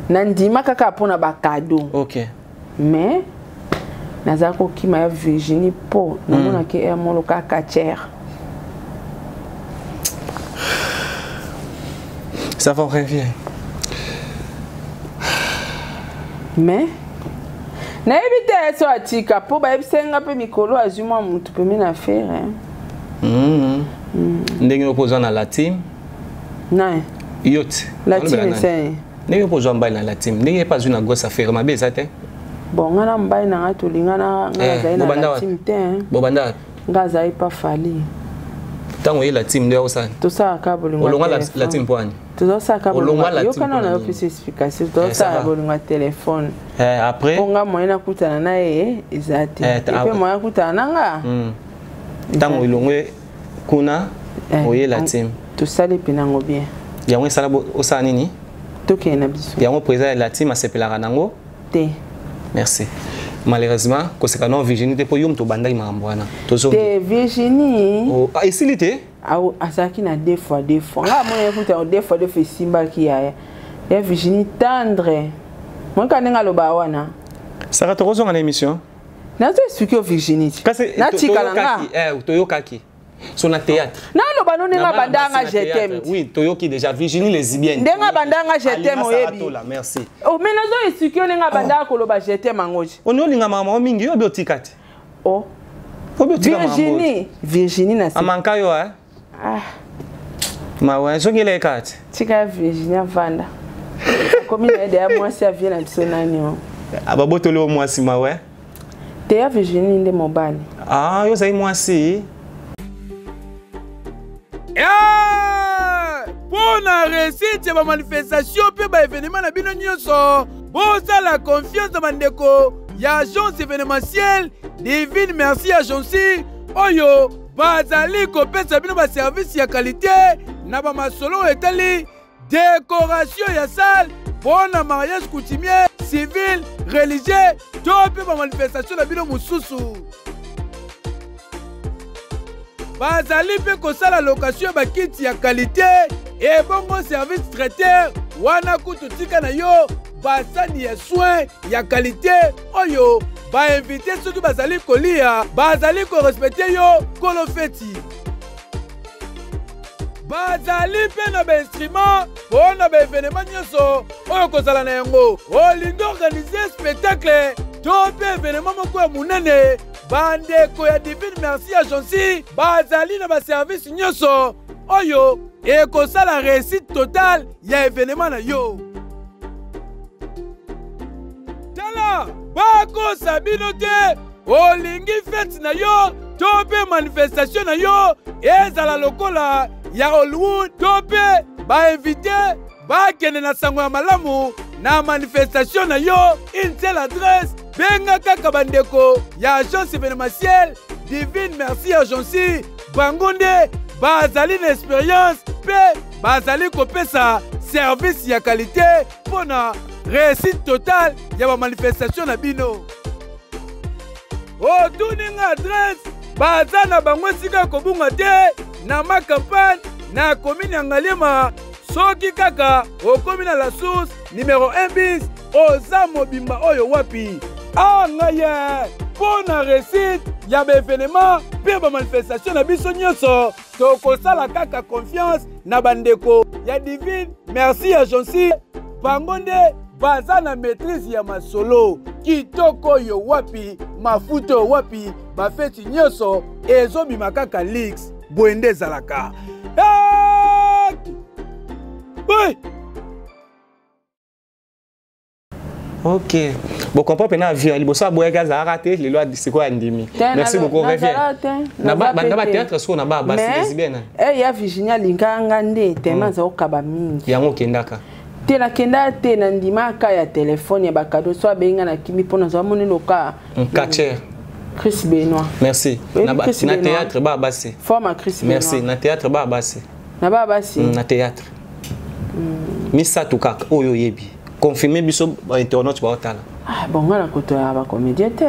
Nandima kaka pona ba cadeau. OK. Mais naza kokima ya Virginie po namona ke er moloka katière. Ça va revient. Mais nayebi te so atika po bayebisenga mpe mikolo azwi mwa mutu pembe na fere. Ndenge okozwa na latin. Nai. Yot. Latin c'est. Ndenge okozwa mbali na latin. Ndenge pa azwi na gosa fere mabe eza te. Bon nga na mbali na nga tolinga na nga azali na latin te. Bobanda. Nga azali pa fali. Tango ye latin nde osala. Tosalaka bolingo. Olongwa latin po ani. Tozosalaka bolingo. Yokana na yo pesa explication. Tozosalaka bolingo ya téléphone. Après. Onga moyen nakutana na ye eza te. Epe moyen nakutana na nga. Tango elongwe kuna oye latin. Tosali mpe nango bien. Yango esala osala nini? Tokende na biso. Yango président ya la team asepelaka nango te. Merci. Malheureusement, koseka non Virginie te po yo moto obandaki makambo wana. Tozongi. Te Virginie. Oh, ah, esili te? Azalaki na deux fois deux fois. Nga amoni ye kuta deux fois deux fois esimbaki yaya. Ya Virginie tendre. Monika ndenge aloba wana. Sara tokozonga na émission. Nazo expliquer yo Virginie. Kasi natikala nga. Toyokaki. So na théâtre. Naloba no ndenge abandanga je t'aime. Oui, toyoki déjà Virginie lesbienne. Ndenge abandanga je t'aime oyebi. Merci. Oh mais nazo expliquer ndenge abandanga koloba je t'aime ango. Oni olinga mama mingi yo otika te. Oh. Virginie, Virginie na Amanka yo hein. Ah. Mawa soki eleka te. Tika Virginie avanda. Komi na ye mwasi avie na biso nani o. Ababotoli o mwasi mawe. Te ya Virginie nde mobali. Ah, yo ozali mwasi. Mpo na réussite ya bamanifestation mpe baevenema na bino nyonso, bozala confiance na bandeko ya agence événementielle Divine Merci Agency oyo bazali kopesa bino baservice ya kalite na bamasolo oyo etali décoration ya salle mpo na mariage coutumier, civil, religieux to mpe bamanifestation na bino mosusu. Bazali mpe kosala location ya bakiti ya kalite ebongo service traiteur wana kutu tika na yo basani ya soin ya kalite oyo bainvite soki bazali kolia bazali korespecte yo kolo feti. Bazali mpe na bainstrument mpo na baevenema nyonso oyo kozala na yango. Olingi organise spectacle to mpe evenema moko ya monene, bandeko ya Divine Merci Agency bazali na baservice nyonso oyo ekosala réussite totale ya evenema na yo. Tala, bakosa bino te, olingi fete na yo to mpe manifestation na yo ezala lokola ya Hollywood to mpe bainvite bakende na sango ya malamu na manifestation na yo, une seule adresse, benga kaka bandeko ya agence événementielle Divine Merci Agency, bango nde bazali na expérience mpe bazali kopesa service ya kalite mpo na réussite totale ya bamanifestation na bino. Otuni nga adresse, baza na bango esika ya kobunga te na ma campagne na commune ya Ngaliema. Soki kaka okomi na la source numéro 1 bis, oza mobimba oyo wapi? Ah ngai ye, mpo na réussite ya baevenema mpe bamanifestation na biso nyonso, tokosala kaka confiance na bandeko ya Divine Merci Agency, bango nde baza na maîtrise ya masolo. Kitoko oyo wapi, mafuta oyo wapi, bafeti nyonso ezobima kaka lix, boye nde ezalaka. Ok. Bon, comprend pena avion, liboso aboyaki azalaka te, lelo sikoyo andimi. Merci beaucoup, reviens. Na ba ba théâtre so na ba ba lesbienne. Eh ya Virginia linga nga nde tellement aza okaba mingi. Yango kendaka. Te na kenda te na ndima ka ya téléphone ya ba cadeau so abenga na kimi pona za moni loka. Catcher. Chris Benoit. Merci. Na ba na théâtre ba basi. Forme Chris Benoit. Merci. Na théâtre ba basi. Na ba basi. Na théâtre. Misa tukaka oyo yebi. Confirmer biso ba internaute ba otala. Ah bon nga na koto ya ba comédien te.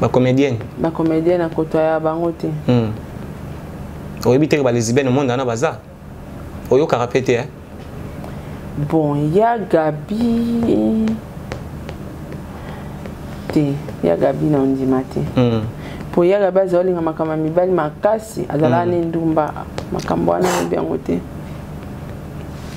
Ba comédienne. Ba comédienne na koto ya bango te. Oyebi te ba lesbienne monde na baza. Oyo ka répéter hein. Bon, ya Gabi te, ya Gabi na ondima te. Po ya Gabi azolinga makambo mibali makasi, azala ne ndumba makambo wana yango te.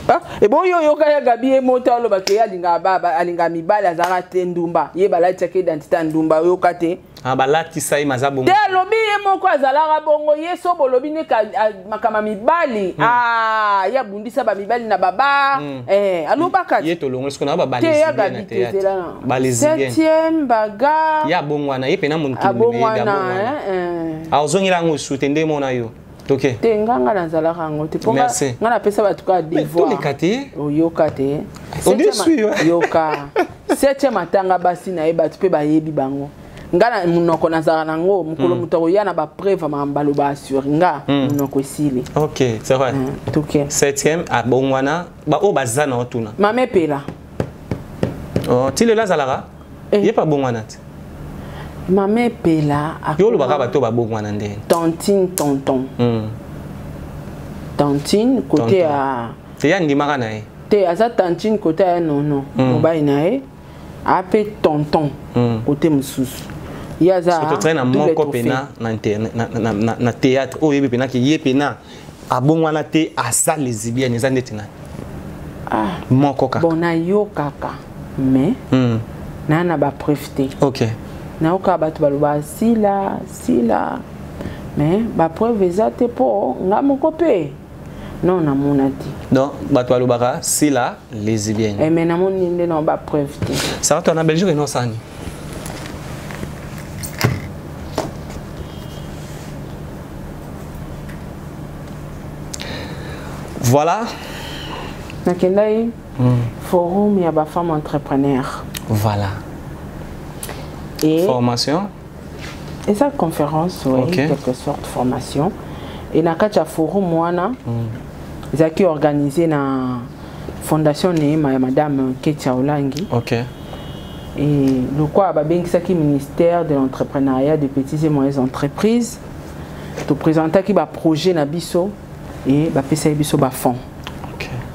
Ah, e bon yo yoka ya Gabi ye moto aloba ke alinga baba, alinga mibali azala te ndumba, ye balati ke identité ndumba yoka te. Ah balati sai maza bongo. Te alobi ye moko azalaka bongo, ye so bolobi ne ka makama mibali. Ah ya bundisa ba mibali na baba. Eh alobaka. Ye tolongo ce qu'on a ba balisi na théâtre. Balisi bien. Septième bagarre. Ya bongwana ye pena muntu abongwana. Ah ozongela ngo sute nde mona yo. Ok. Te nganga na zalaka ngo te. Ponga nga na pesa batu ka devoir. Mais toleka te. Oyoka te. On dit suis yoka. Septième atanga basi na ye batu pe bayebi bango. Nga na monoko nazalaka nango mokolo moto akoya na bapreuve makambo baloba assure nga monoko esili. Ok, c'est vrai. Toke. Septième abongwana, baoyo baza na otuna. Mama Epela. Oh, ti lelo azalaka? Eh. Ye mpe abongwana te? Mama Epela. Yo olobaka bato babongwana ndenge. Tantine, tonton. Tantine côté ya Te, ye andimaka na ye. Te, aza tantine côté ya nono. Mobali na ye ape tonton côté mosusu. Ye aza Soki na double moko trophée. Pena na internet, na théâtre oyo oyebi pena ke ye pena abongwana te, aza lesbienne, eza ndeti nani? Ah. Moko kaka. Bon, nayokaka, mais naa na bapreuve te. Nayoka bato baloba sila sila, mais bapreuve eza te, mpo nga moko mpe non, namona te. Donc bato balobaka sila lesbienne. Eh, mais namoni nde na bapreuve te. Sara to na Belgique enosani. Voilà. Nakendaki forum ya bafemme entrepreneur. Et Formation. Eza conférence, oui. Quelque sorte formation. Et na kati ya forum wana, ezalaki organisé na Fondation Neema ya madame Ketia Olangi. Et lokwa babengisaki ministère de l'Entrepreneuriat, des petites et moyennes entreprises, toprésentaki baprojet na biso et bapesaki biso bafonds.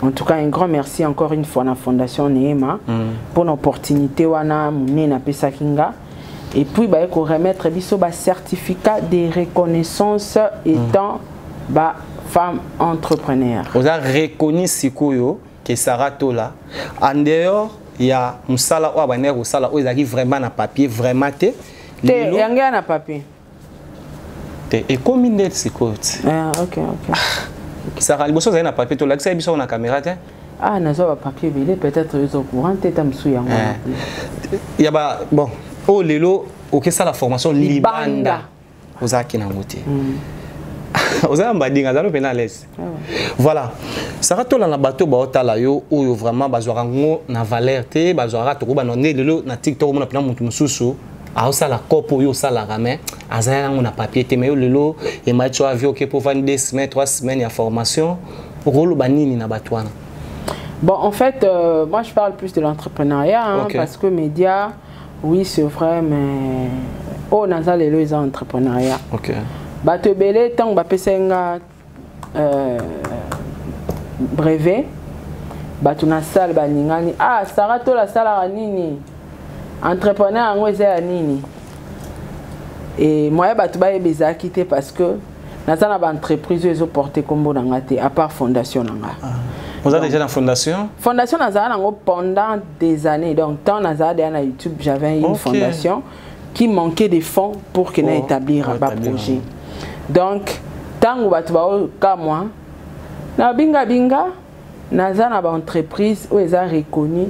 En tout cas, un grand merci encore une fois na Fondation Neema pour l'opportunité wana monene apesaki nga. Et puis baye koremettre biso bacertificat de reconnaissance étant bafemme entrepreneur. Oza reconnu sikoyo ke Sara Tola, en dehors ya mosala oyo abandaki kosala, oyo ezalaki vraiment na papier vraiment te. Te. Yango ya na papier. Te, ekomi nde sikoyo ti. Ah, ok. Sara, liboso ozali na papier, tolakisa biso na caméra te. Ah, nazwa bapapier ebele, peut-être oyo courant te, ta mosusu yango wana. Ya ba bon, oyo lelo okesala formation libanda. Libanda ozalaki nango te. Oza na mbadinga, azali mpena à l'aise. Ah ouais. Voilà, Sara Tola, na bato baotala yo oyo vraiment bazwaka ngo na valeur te, bazwaka tokobana nde lelo na TikTok, omona mpena motu mosusu aosala kopo oyo osalaka, mais azali yango na papier te. Mais yo lelo emai ti avi oke mpo ovandi 2 semaines, 3 semaines ya formation, okoloba nini na bato wana? Bon, en fait, moi je parle plus de l'entrepreneuriat, hein, parce que média, oui, c'est vrai, mais oh, naza lelo eza entrepreneuriat. Bato ebele, ntango bapesa nga brevet, bato na salle baningani: "Ah, Sara Tola asalaka nini? Entrepreneur yango eza ya nini?" E moyen bato bayeba ezalaki te, parce que naza na baentreprise oyo ezoporte nkombo na nga te, à part fondation na nga. Oza déjà na fondation? Fondation nazala nango pendant des années. Donc tant nazala déjà na YouTube, j'avais une fondation qui manquait de fonds pour que na établir pour ba établir, projet. Donc ntango bato baokamwa na binga binga, naza na baentreprise oyo eza reconnu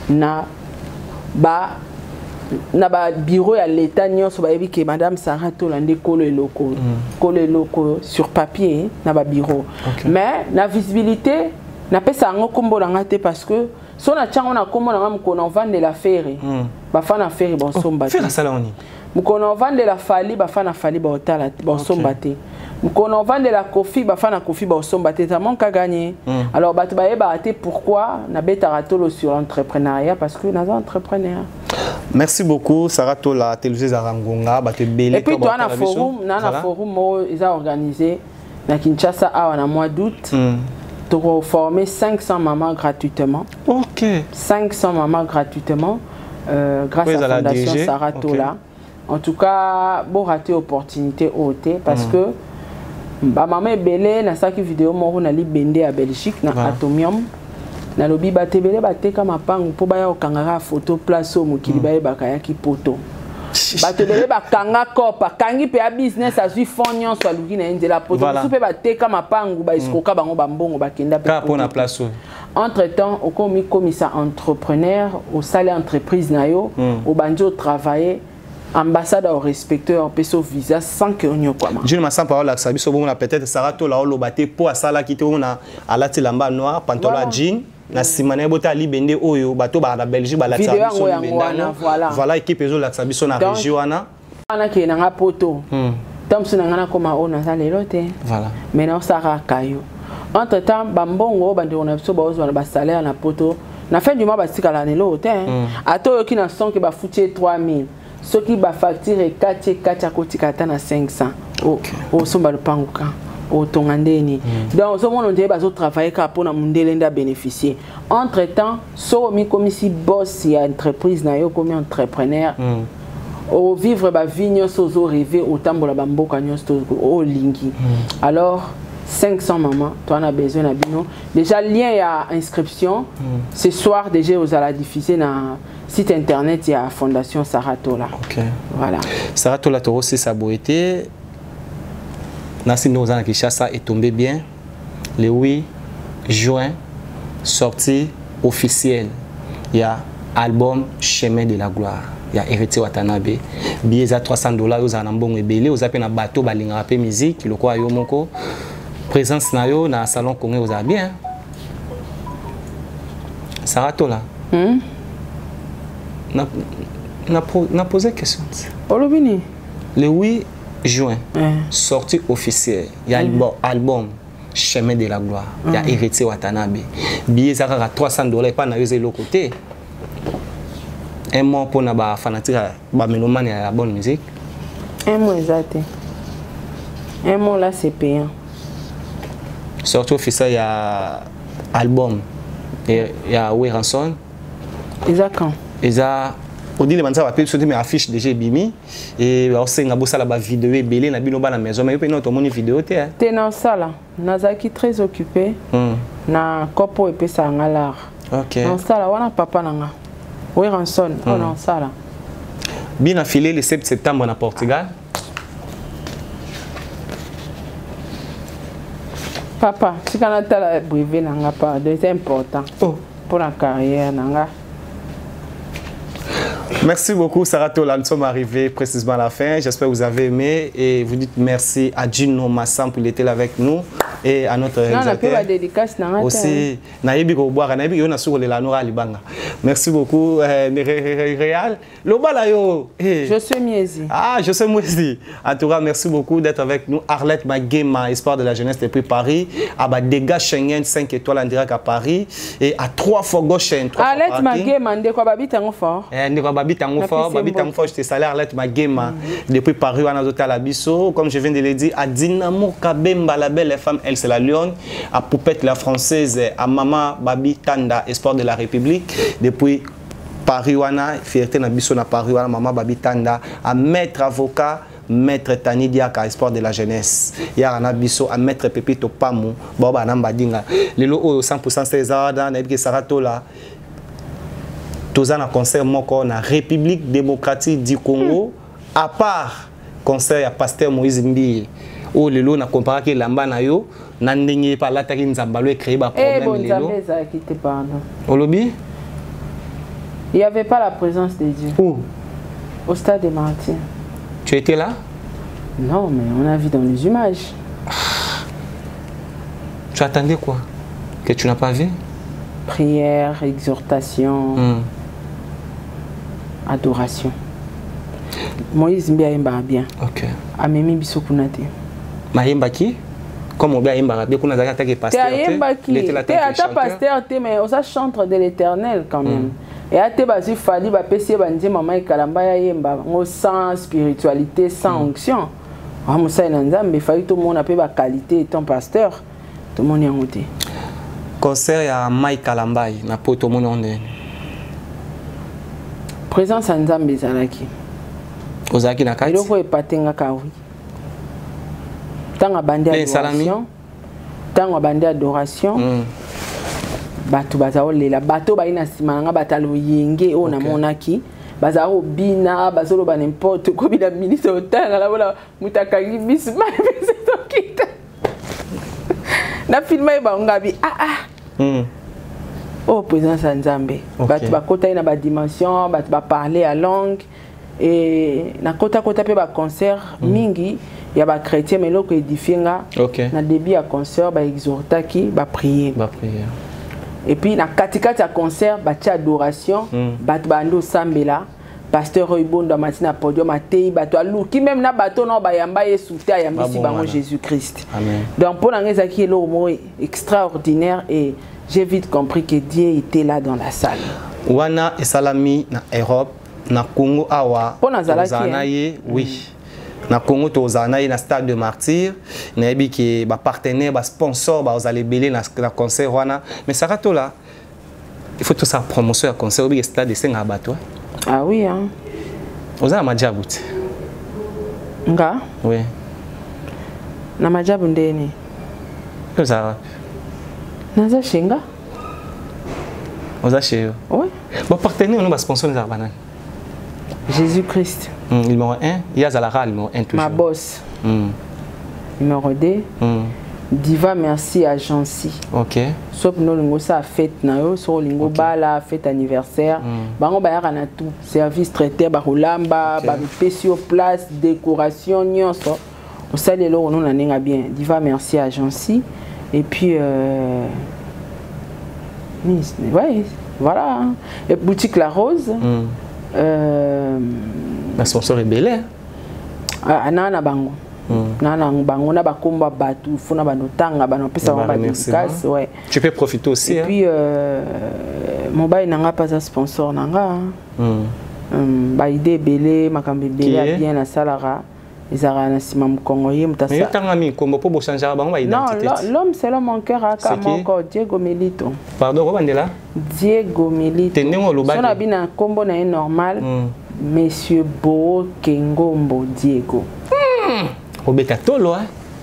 na babureau ya l'État nyonso. Bayebi ke madame Sarah Tola nde kolo eloko, kolo eloko sur papier na babureau. Mais na visibilité, napesa yango nkombo na nga te, parce que so natia yango na nkombo na nga, mokolo na ovandela Ferre, bafana Ferre basomba te. Ferre asala ngo nini? Mokolo na ovandela Fally, bafana Fally baotala te, basomba te. Mokolo na ovandela Kofi, bafana Kofi baosomba te. Ça manque à gagner. Alors bato bayebaka te pourquoi nabetaka tolo sur l'entrepreneuriat, parce que naza entrepreneur. Merci beaucoup, Sara Tola. Télévision ezalaka ngonga, bato ebele. Et puis toa na forum, na forum moko eza organisé na Kinshasa awa na mois d'août. Tokoformer 500 mamans gratuitement. 500 mamans gratuitement, grâce Oui, à ezala Fondation DG. Sarah Tola. En tout cas, bo rater opportunité oyo te, parce que bamama ebele, nasalaki video moko na libende ya Belgique na Atomium, nalobi bato ebele bateka mapangu mpo baya kokangaka photo place oyo mokili bayebaka yaki poto. Bato ebele bakanga cop, akangi mpe ya business, azwi fond nyonso, aluki na ye nzela poto. Mosusu mpe bateka mapangu, baescroka bango bambongo, bakenda mpe Kaka mpona poto. place oyo. Entre temps, okomi komisa entrepreneur, osali entreprise na yo, obandi otravaille, ambassade orespecte, opesa visa sans que onyokwama. June Masampa olakisa biso bomona peut-être Sara Tola oloba te mpo asalaki te, omona alati lamba noir, pantalon ya jean. Na nsima na ye, botala libende oyo bato baa na Belgique balakisaka Video biso yango libende yango wana, yango. voilà. Voilà, équipe ezolakisa biso na Donc, régie wana. Wana kee na nga poto, ntango mosusu na nga nakóma oyo naza lelo te, mais naosalaka kayo. Entre temps, bambongo oyo bandeko na biso baozwa na basalaire na poto, na fin du mois batikala na eloko te. Ata oyoki na son ke bafuti ye 3000, soki bafacture ekati ekati, akotika ata na 500. Osomba lopango ka otonga ndeni. Donc ozomona ondire bazotravaille kaka mpona mondele nde abénéficie. Entre temps, soki omikomisi boss ya entreprise na yo, okomi entrepreneur, ovivre bavie nyonso ozorêve, otambola bamboka nyonso oyo olingi. Alors 500 mama, toa na besoin na bino. Déjà, lien ya inscription, ce soir déjà ozala diffusé na site internet ya Fondation Saratola. Voilà. Saratola, tokosisa boye te. Nasi ndenge oza na Kinshasa, etombe bien, le 8 juin, sortie officielle ya album Chemin de la gloire ya Héritier Watanabe. Billet eza 300 $. Ozala na mbongo ebele, oza mpe na bato balingaka mpe musique lokola yo moko. Présence na yo na salon Congo ozala bien, Saratola. Na posé question. Olobi nini? Le 8 juin, sortie officielle ya album Chemin de la gloire ya Héritier Watanabe. Billet eza kaka 300 $. Epai na yo eza eloko te. Un mot mpona bafanatique, bamélomane ya la bonne musique. Un mot eza te. Un mot là, c'est payant. Sortie officielle ya album ya Werrason. Eza quand? Eza Odile Banza, bape biso te, mais affiche déjà ebimi e baosenga bosala bavideo ebele na bino bana maison, mais yo mpe no tomoni video te, hein. Te, naosala. Nazalaki très occupé na kopo oyo epesaka nga lar. Naosala wana, papa na nga Werrason oyo naosala. Bina filé le 7 septembre na Portugal. Papa, tika natala brevet na nga, pardon, c'est important mpo na carrière na nga. Merci beaucoup, Sarah Tola. Nous sommes arrivés précisément à la fin. J'espère que vous avez aimé et vous dites merci à Gino Massam pour être là avec nous et à notre Non, na mpe réalisateur. badédicace na nga te. Aussi, nayebi koboire, nayebi yo na sukolela nora libanga. Merci beaucoup, Réal. Lobala yo. Eh. Je suis Miezi. Ah, je suis Mwezi. En tout cas, merci beaucoup d'être avec nous. Arlette Maguema, espoir de la jeunesse depuis Paris. À Dega Schengen, 5 étoiles en direct à Paris. Et à trois fois Goshen, trois fois Arlette parking. Magema, ndeko babita yango fort. Eh, ndeko babita yango fort, Napesi babita yango mbote. fort, je te salue Arlette Magema depuis Paris, wana azotala biso. Comme je viens de le dire, à Dinamo Kabemba, la belle femme, elle c'est la lionne, à Poupette la française, à Mama Babi Tanda, espoir de la République, depuis Paris wana, fierté na biso na Paris wana, Mama Babi Tanda, à maître avocat, maître Tani Diaka, espoir de la jeunesse. Yara na biso, à maître Pepito Pamu, Boba na Mbadinga. Lelo oyo 100% César, na yebi ke Saratola toza na concert moko na République démocratique du Congo, à part concert ya pasteur Moïse Mbiye oyo lelo na comparaki elamba na yo na ndenge mpe alataki nzambalo, ecréé Eh, baproblème bon, lelo. Nzambe ezalaki te, pardon. Olobi? Il n'y avait pas la présence de Dieu. Où? Au stade des Martyrs. Tu étais là? Non, mais on a vu dans les images. Tu attendais quoi que tu n'as pas vu? Prière, exhortation, adoration. Moïse Mbiye ayembaka bien. Amemi biso kuna te. Mayembaki comme obi ayembaka bien kuna, azalaki atake Te. pasteur te? Ayembaki Il était là te, tant que ata chanteur. Pasteur te, mais oza chantre de l'Éternel quand même. Eya te, bazwi Fally, bapesi ye banzembo, mama ekalamba yayemba ngo sans spiritualité, sans onction. Wa mosali na Nzambe, efali tomona mpe baqualité étant pasteur, tomoni yango te. Concert ya Mike Kalambai na poto, omoni yango ndeni? Présence ya Nzambe ezalaki. Ozalaki na kati? Eloko epatengaka, oui, ntango abandi Mpe esalami? adoration, ntango abandi adoration, bato baza kolela, bato bayi na nsima na nga, bato aloyenge oyo namonaki bazala kobina, bazoloba n'importe kobina. Ministre otanga namona moto akangi misu, mapesa tokita na filme ye bango ngabi ah ah. Oyo présence ya Nzambe. Bato bakotaki na badimension, bato baparle ya langue e nakotakota mpe baconcert mingi ya bachrétien, mais eloko édifie nga, na début ya concert baexhortaki, baprier. Baprière. Et puis na katikati ya concert, batie adoration, bato bandi osambela. Pasteur Roy Bondo amati na podium, ateyi bato, aluki même na bato na bayamba Yesu te, ayambisi bango Jésus Christ. Donc mpo na ngai ezalaki eloko moko extraordinaire et j'ai vite compris que Dieu était là dans la salle. Wana esalami na Europe, na Congo awa mpo nazalaki na ye, oui. Na Congo tozala na ye na Stade de Martyr. Nayebi ke bapartenaire, basponsor bazala ebele na concert wana. Mais Sara Tola, il faut tosala promotion ya concert. Obike stade esengaka bato. Ah oui, hein. Oza na majabu te? Nga? Oui. Na majabu ndeni? Ozala wapi? Naza chez nga. Oza chez yo? Oui. Bapartenaire no, basponsor ezala banani? Jésus Christ. Numéro 1, ye azalaka numéro 1 toujours. Ma boss. Numéro 2, Diva Merci Agency. Soki no olingi osala fête na yo, soki olingi obala, fête, anniversaire, bango bayaka na tout service traiteur, bakolamba, bapesi yo place, décoration nyonso, osali eloko no na ndenge bien. Diva Merci Agency. Et puis ouais, voilà, et boutique La Rose. Basponsor ebele. Naa na bango, na bango na bakombo ya bato, fo na banotanga, banopesa bango badédicace, ouais. Tu peux profiter aussi. Et puis mobali na nga mpe aza sponsor na nga. Baide ebele, makambo ebele ya bien nasalaka ezalaka na nsima mokongo ye moto. Otanga minkombo mpo bochangeaka bango baidentité. Non, l'homme selon mon cœur aka moko, Diego Melito. Pardon, obandela. Diego Melito. Te, ndenge olobaki. So na bino nkombo na ye normal, Monsieur Bo Kengombo Diego. Obeta tolo.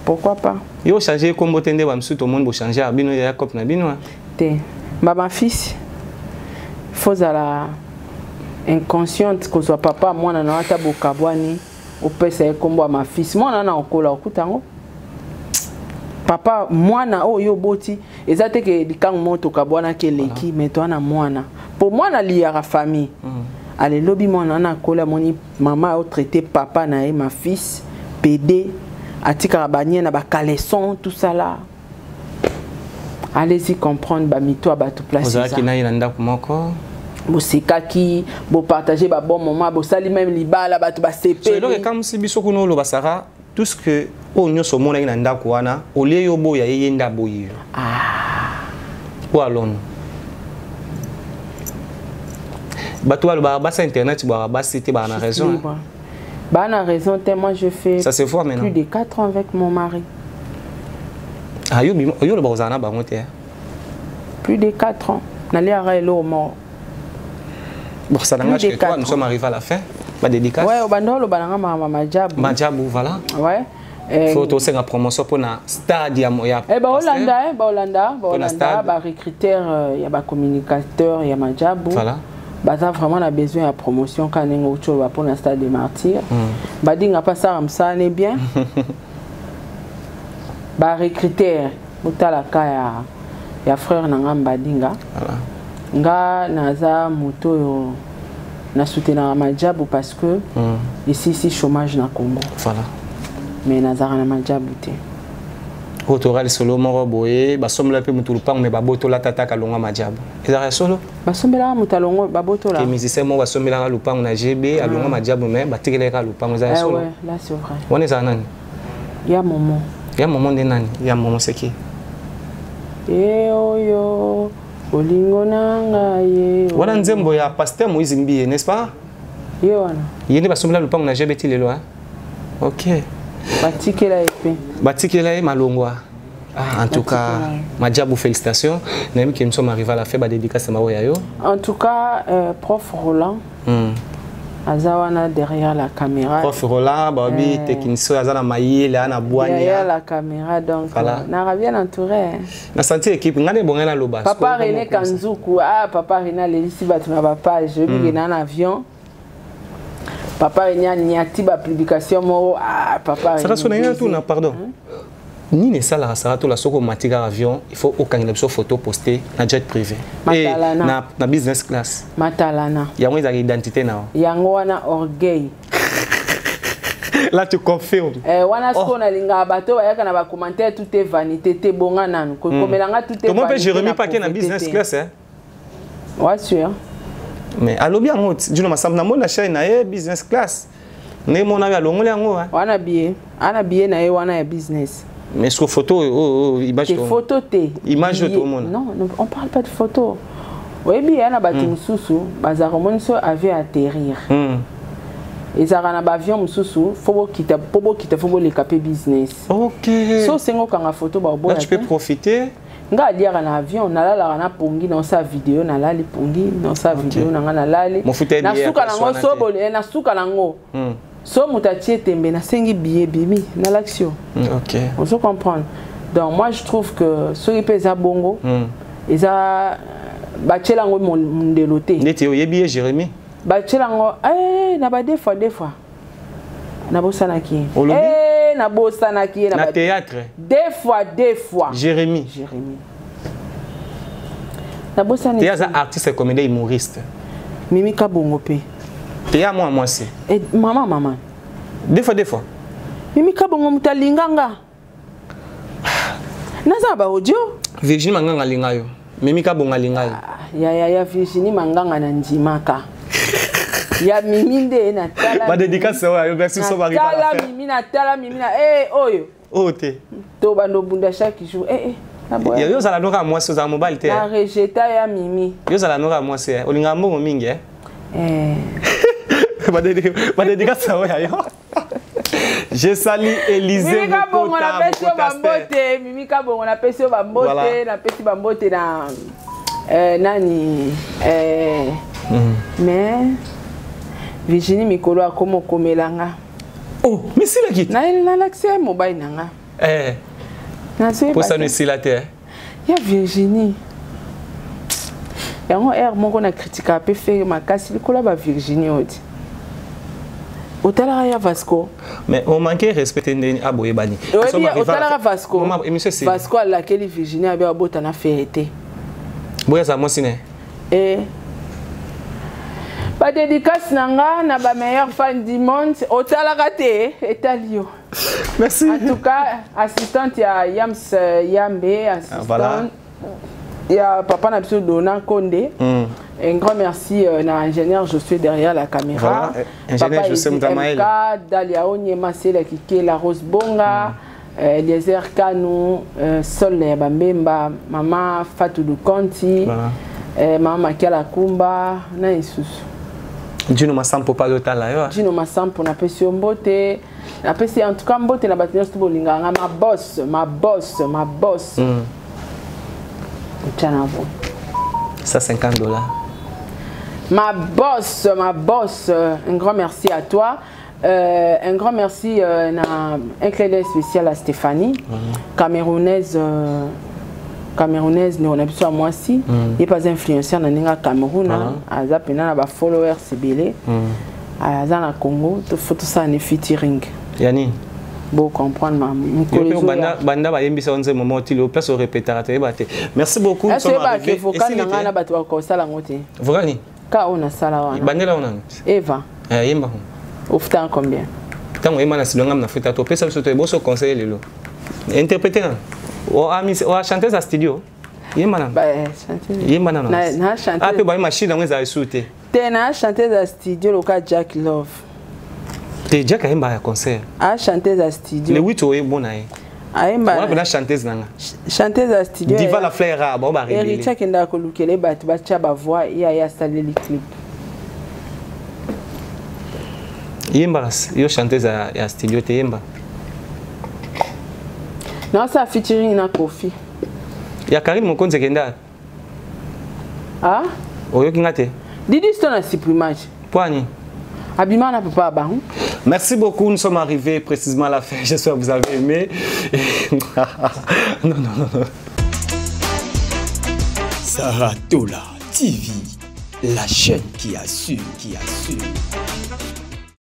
Pourquoi pas? Yo ochange kombo te nde bamosusu tomoni bochange ya bino ya cope na bino. Te, bama fils fozala inconsciente kozwa papa mwana na ata bokabwani, opesa ye nkombo ya mafisi mwana na okola okuta yango papa mwana oyo oboti. Eza te ke likango moko tokabwanaki eleki, mais toa na mwana, mpo mwana aliyaka famille. Alelobi mwana wana akola, amoni mama aotraite papa na ye ma fils pd, atikaka banie na bacaleçon, tout ça là. Allez-y comprendre bamito ya bato place. Ozalaki na ye na ndako moko. Bosekaki, bopartage babon moment, bosali même libala, bato basepeli. Eloko ekamwisi biso kuna, oloba Sara, tout ce que oyo nyonso omonaki na ndako wana, olie yo boya ye, ye nde aboyi yo. Po alono bato balobaka basi internet bwaka basi te, baka na raison. Baa na raison te. Moi, je fais ça se voit maintenant. Plus de 4 ans avec mon mari. Ah, yo yo oloba kozala na bango te. Plus de 4 ans, naliaka eloko moko. Bon, ça n'engage que toi. Nous sommes arrivés à la fin. Ba dédicace. Ouais, obanda oloba nanga makambo majabu. Majabu, voilà. Ouais. Faut tosenga promotion mpona stade ya Eh, baolanda, baolanda, baolanda barecruteur ya bacommunicateur ya majabu. Voilà. Baza vraiment na besoin ya promotion ka ndenge outi oloba mpona Stade de Martyr. Badinga mpe asala mosala ne bien. Barecruteur, botalaka ya frère na nga Mbadinga. Voilà. Nga naza moto oyo nasoutenaka majabu parce que esisi chômage na Congo. Voilà. Mais nazalaka na majabu te. Oyo toyoka lisolo moko boye, basombela mpe motu lupango me babotola tataka longwa majabu, ezalaka ya solo? Basombelaka moto alongo, babotola. Ke musicien moko basombelaka lupango na GB, alongwa majabu me batikelaka lupango, eza ya solo? Ouais, là c'est vrai. Wana ezala nani? Ya Momo. Ya Momo nde nani? Ya Momo seki? Ye oyo bolingo na ngai ye. Wana nzembo ya pasteur Moïse Mbiye, n'est-ce pas? Ye wana. Ye nde basombela lupango na GB ti lelo. Ok. Batikela ye mpe. Batikela ye malongwa. Ah, en tout cas, Madjabou, félicitations. Nayebi ke nous sommes arrivés à la fin, ba dédicace na ya yo. En tout cas, prof Roland, aza wana derrière la caméra. Prof Roland, babi technicien aza na mayele, na bwania. Derrière la caméra, donc voilà. Nara bien entouré. Na senti équipe, ngane bonga na loba. Papa René Kanzuku, ah papa René alelisi bato na ba page, mm. na avion. Papa René aniati ba publication moko, ah papa René. Sara sona tout na pardon. Nini esalaka Sara Tola soki omati kaka avion, il faut okangela biso photo, poste na jet privé, na business class? Matalana. Yango ezalaka identité na yo? Yango wana orgueil. Là tu confirmes. Eh, wana sikoyo nalingaka bato bayaka na bacommentaire tout est vanité te, bonga nanu komelanga tout est Comment peut vanité Jérémy na Paquet na pauvreté business te. class, hein? Ouais, sûr. Mais alobi yango Dino Masambo na mona chaîne na ye business class. Ne mona ya longoli yango, hein. Wana billet, ana billet na ye wana ya business. Mais ce photo, oh, oh, image te to. Photo te. Image Billet. to mona. Non, non, on parle pas de photo. Oyebi ya na bato mosusu bazalaka, omoni so avion atterrir, ezalaka na baavion mosusu, fo bokita, mpo bokita fo boleka mpe business. So osengi okanga photo, Là baoboya tu peux te. profiter. Nga aliaka na avion, nalalaka na pongi, naosala video, nalali pongi, naosala video na nga, nalali. Mofuta ye Na billet ya suka nango koswana so te. na suka nango so moto atie tembe, nasengi billet bimi, nalakisi yo. Ozo comprendre? Donc moi je trouve que soki mpe eza bongo, eza batiela yango mondelo te. Neti oyebi ye Jérémy. Batiela yango eh, na ba deux fois, deux fois nabosanaki ye. Olobi? Eh, nabosanaki ye na Na théâtre. Deux fois, deux fois. Jérémy. Jérémy, nabosani. Te aza artiste comédien humoriste. Mimi Kabongo mpe. Te ya mwa mwasi. Eh, mama, mama. Deux fois, deux fois. Mimi Kabongo moto alinga nga, naza na baaudio. Virginie Manganga alinga yo. Mimi Kabongo alinga yo. Ya Virginie Manganga na ndimaka, ya Mimi nde natala. Ba dédicace oyo, merci, so bari. Natala Mimi, natala Mimi na eh oyo. Oyo te. To bando obunda chaque jour, eh, eh, naboya. Yo ozala noka mwasi, ozala mobali te. Na rejeta ya Mimi. Yo ozala noka mwasi, eh. Olingaka mbongo mingi, eh. Eh. Badédicace oyo ya yo. Je salue Élisée. Mimi Kabongo, Mokota, napesi yo Mokota Star. bambote. Mimi Kabongo, napesi yo bambote. Napesi bambote na nani, mais Virginie mikolo akoma okomelanga. Oh, misilaki. Nalakisi ye mobali na nga. Eh, Nazoyeba posano te. esila te, eh. Ya Virginie yango aire moko na kritikaka mpe Ferre makasi likolo ya bavirginie oyo ti otalaka ya Vasco. Mais on manquait respect ndeni aboyebani. Oyebi otalaka Vasco. Émission esili. Vasco alakeli Virginie abe abota na Ferre te. Boya aza mwasi ne. E badédicace na nga na bameilleur fan du monde, otalaka te, etali yo. Merci. En tout cas, assistante ya Yams Yambe, assistante Voilà. ya papa na biso Dona Konde. Un grand merci na ingénieur Josué derrière la caméra. Voilà, ingénieur Papa Josué Edi Mutamaele. MK, Dalia Onyema, Sela Kike, la Rose Bonga, Eliezer Kanu, Sol ya Bambemba, Mama Fatou Konti, Mama Makiala Kumba, na isusu. Dino Masampo pa lotala yo. Gino Masampo, napesi yo mbote. Napesi en tout cas mbote na bato nyonso to bolingaka nga, ma boss, ma boss, ma boss. Otya na vo. 150 $. Ma boss, ma boss, un grand merci à toi. Un grand merci na un clin d'œil spécial à Stéphanie, camerounaise, camerounaise ndeko na biso ya mwasi. Ye mpe aza influenceur na ndenge ya Cameroun, aza mpena na bafollowers ebele. Aza na Congo, fo tosala ne featuring. Ya nini? Bo comprendre ma Yo mikolo mpe ezoya. banda bayembisa yo nzembo moko tili place orepetaka, toyeba te. Merci beaucoup, nous sommes Oyebaka arrivés. vocal Esili na ngai te. na bato bakosala yango te. Vocal nini? Ka oyo nasala wana. Bandela wana. Eva. Eh, yemba. Ofutaka combien? Ntango oyemba na silonga na futa, topesa biso toyeboso conseil lelo. Interprété nano oa chanteuse ya studio, yemba nano. Ba, eh, chanteuse. Yemba nano. Na chanteuse. Ah, mpe baye machine yango ezala esu te. Te, na chanteuse ya studio loka Jack Love. Te, Jack ayemba ya concert. A chanteuse ya studio. Le 8 oyebona ye. Ayemba. Wana mpena chanteuse nanga. Chanteuse ya studio. Diva la fleur a bao barebele. Héritier akendaka kolukela ye bato batya bavoix, ye aye asaleli clip. Yemba yo chanteuse ya studio te, yemba. Naosala featuring na Kofi. Ya Karine Mokonzi ekenda. Ah? Oyoki nga te. Didi Stone na supprimage. Poani. Abima na papa ya bango. Merci beaucoup, nous sommes arrivés précisément à la fin. J'espère que vous avez aimé. Non, non, non, non. Sarah Tola TV, la chaîne qui assure, qui assure.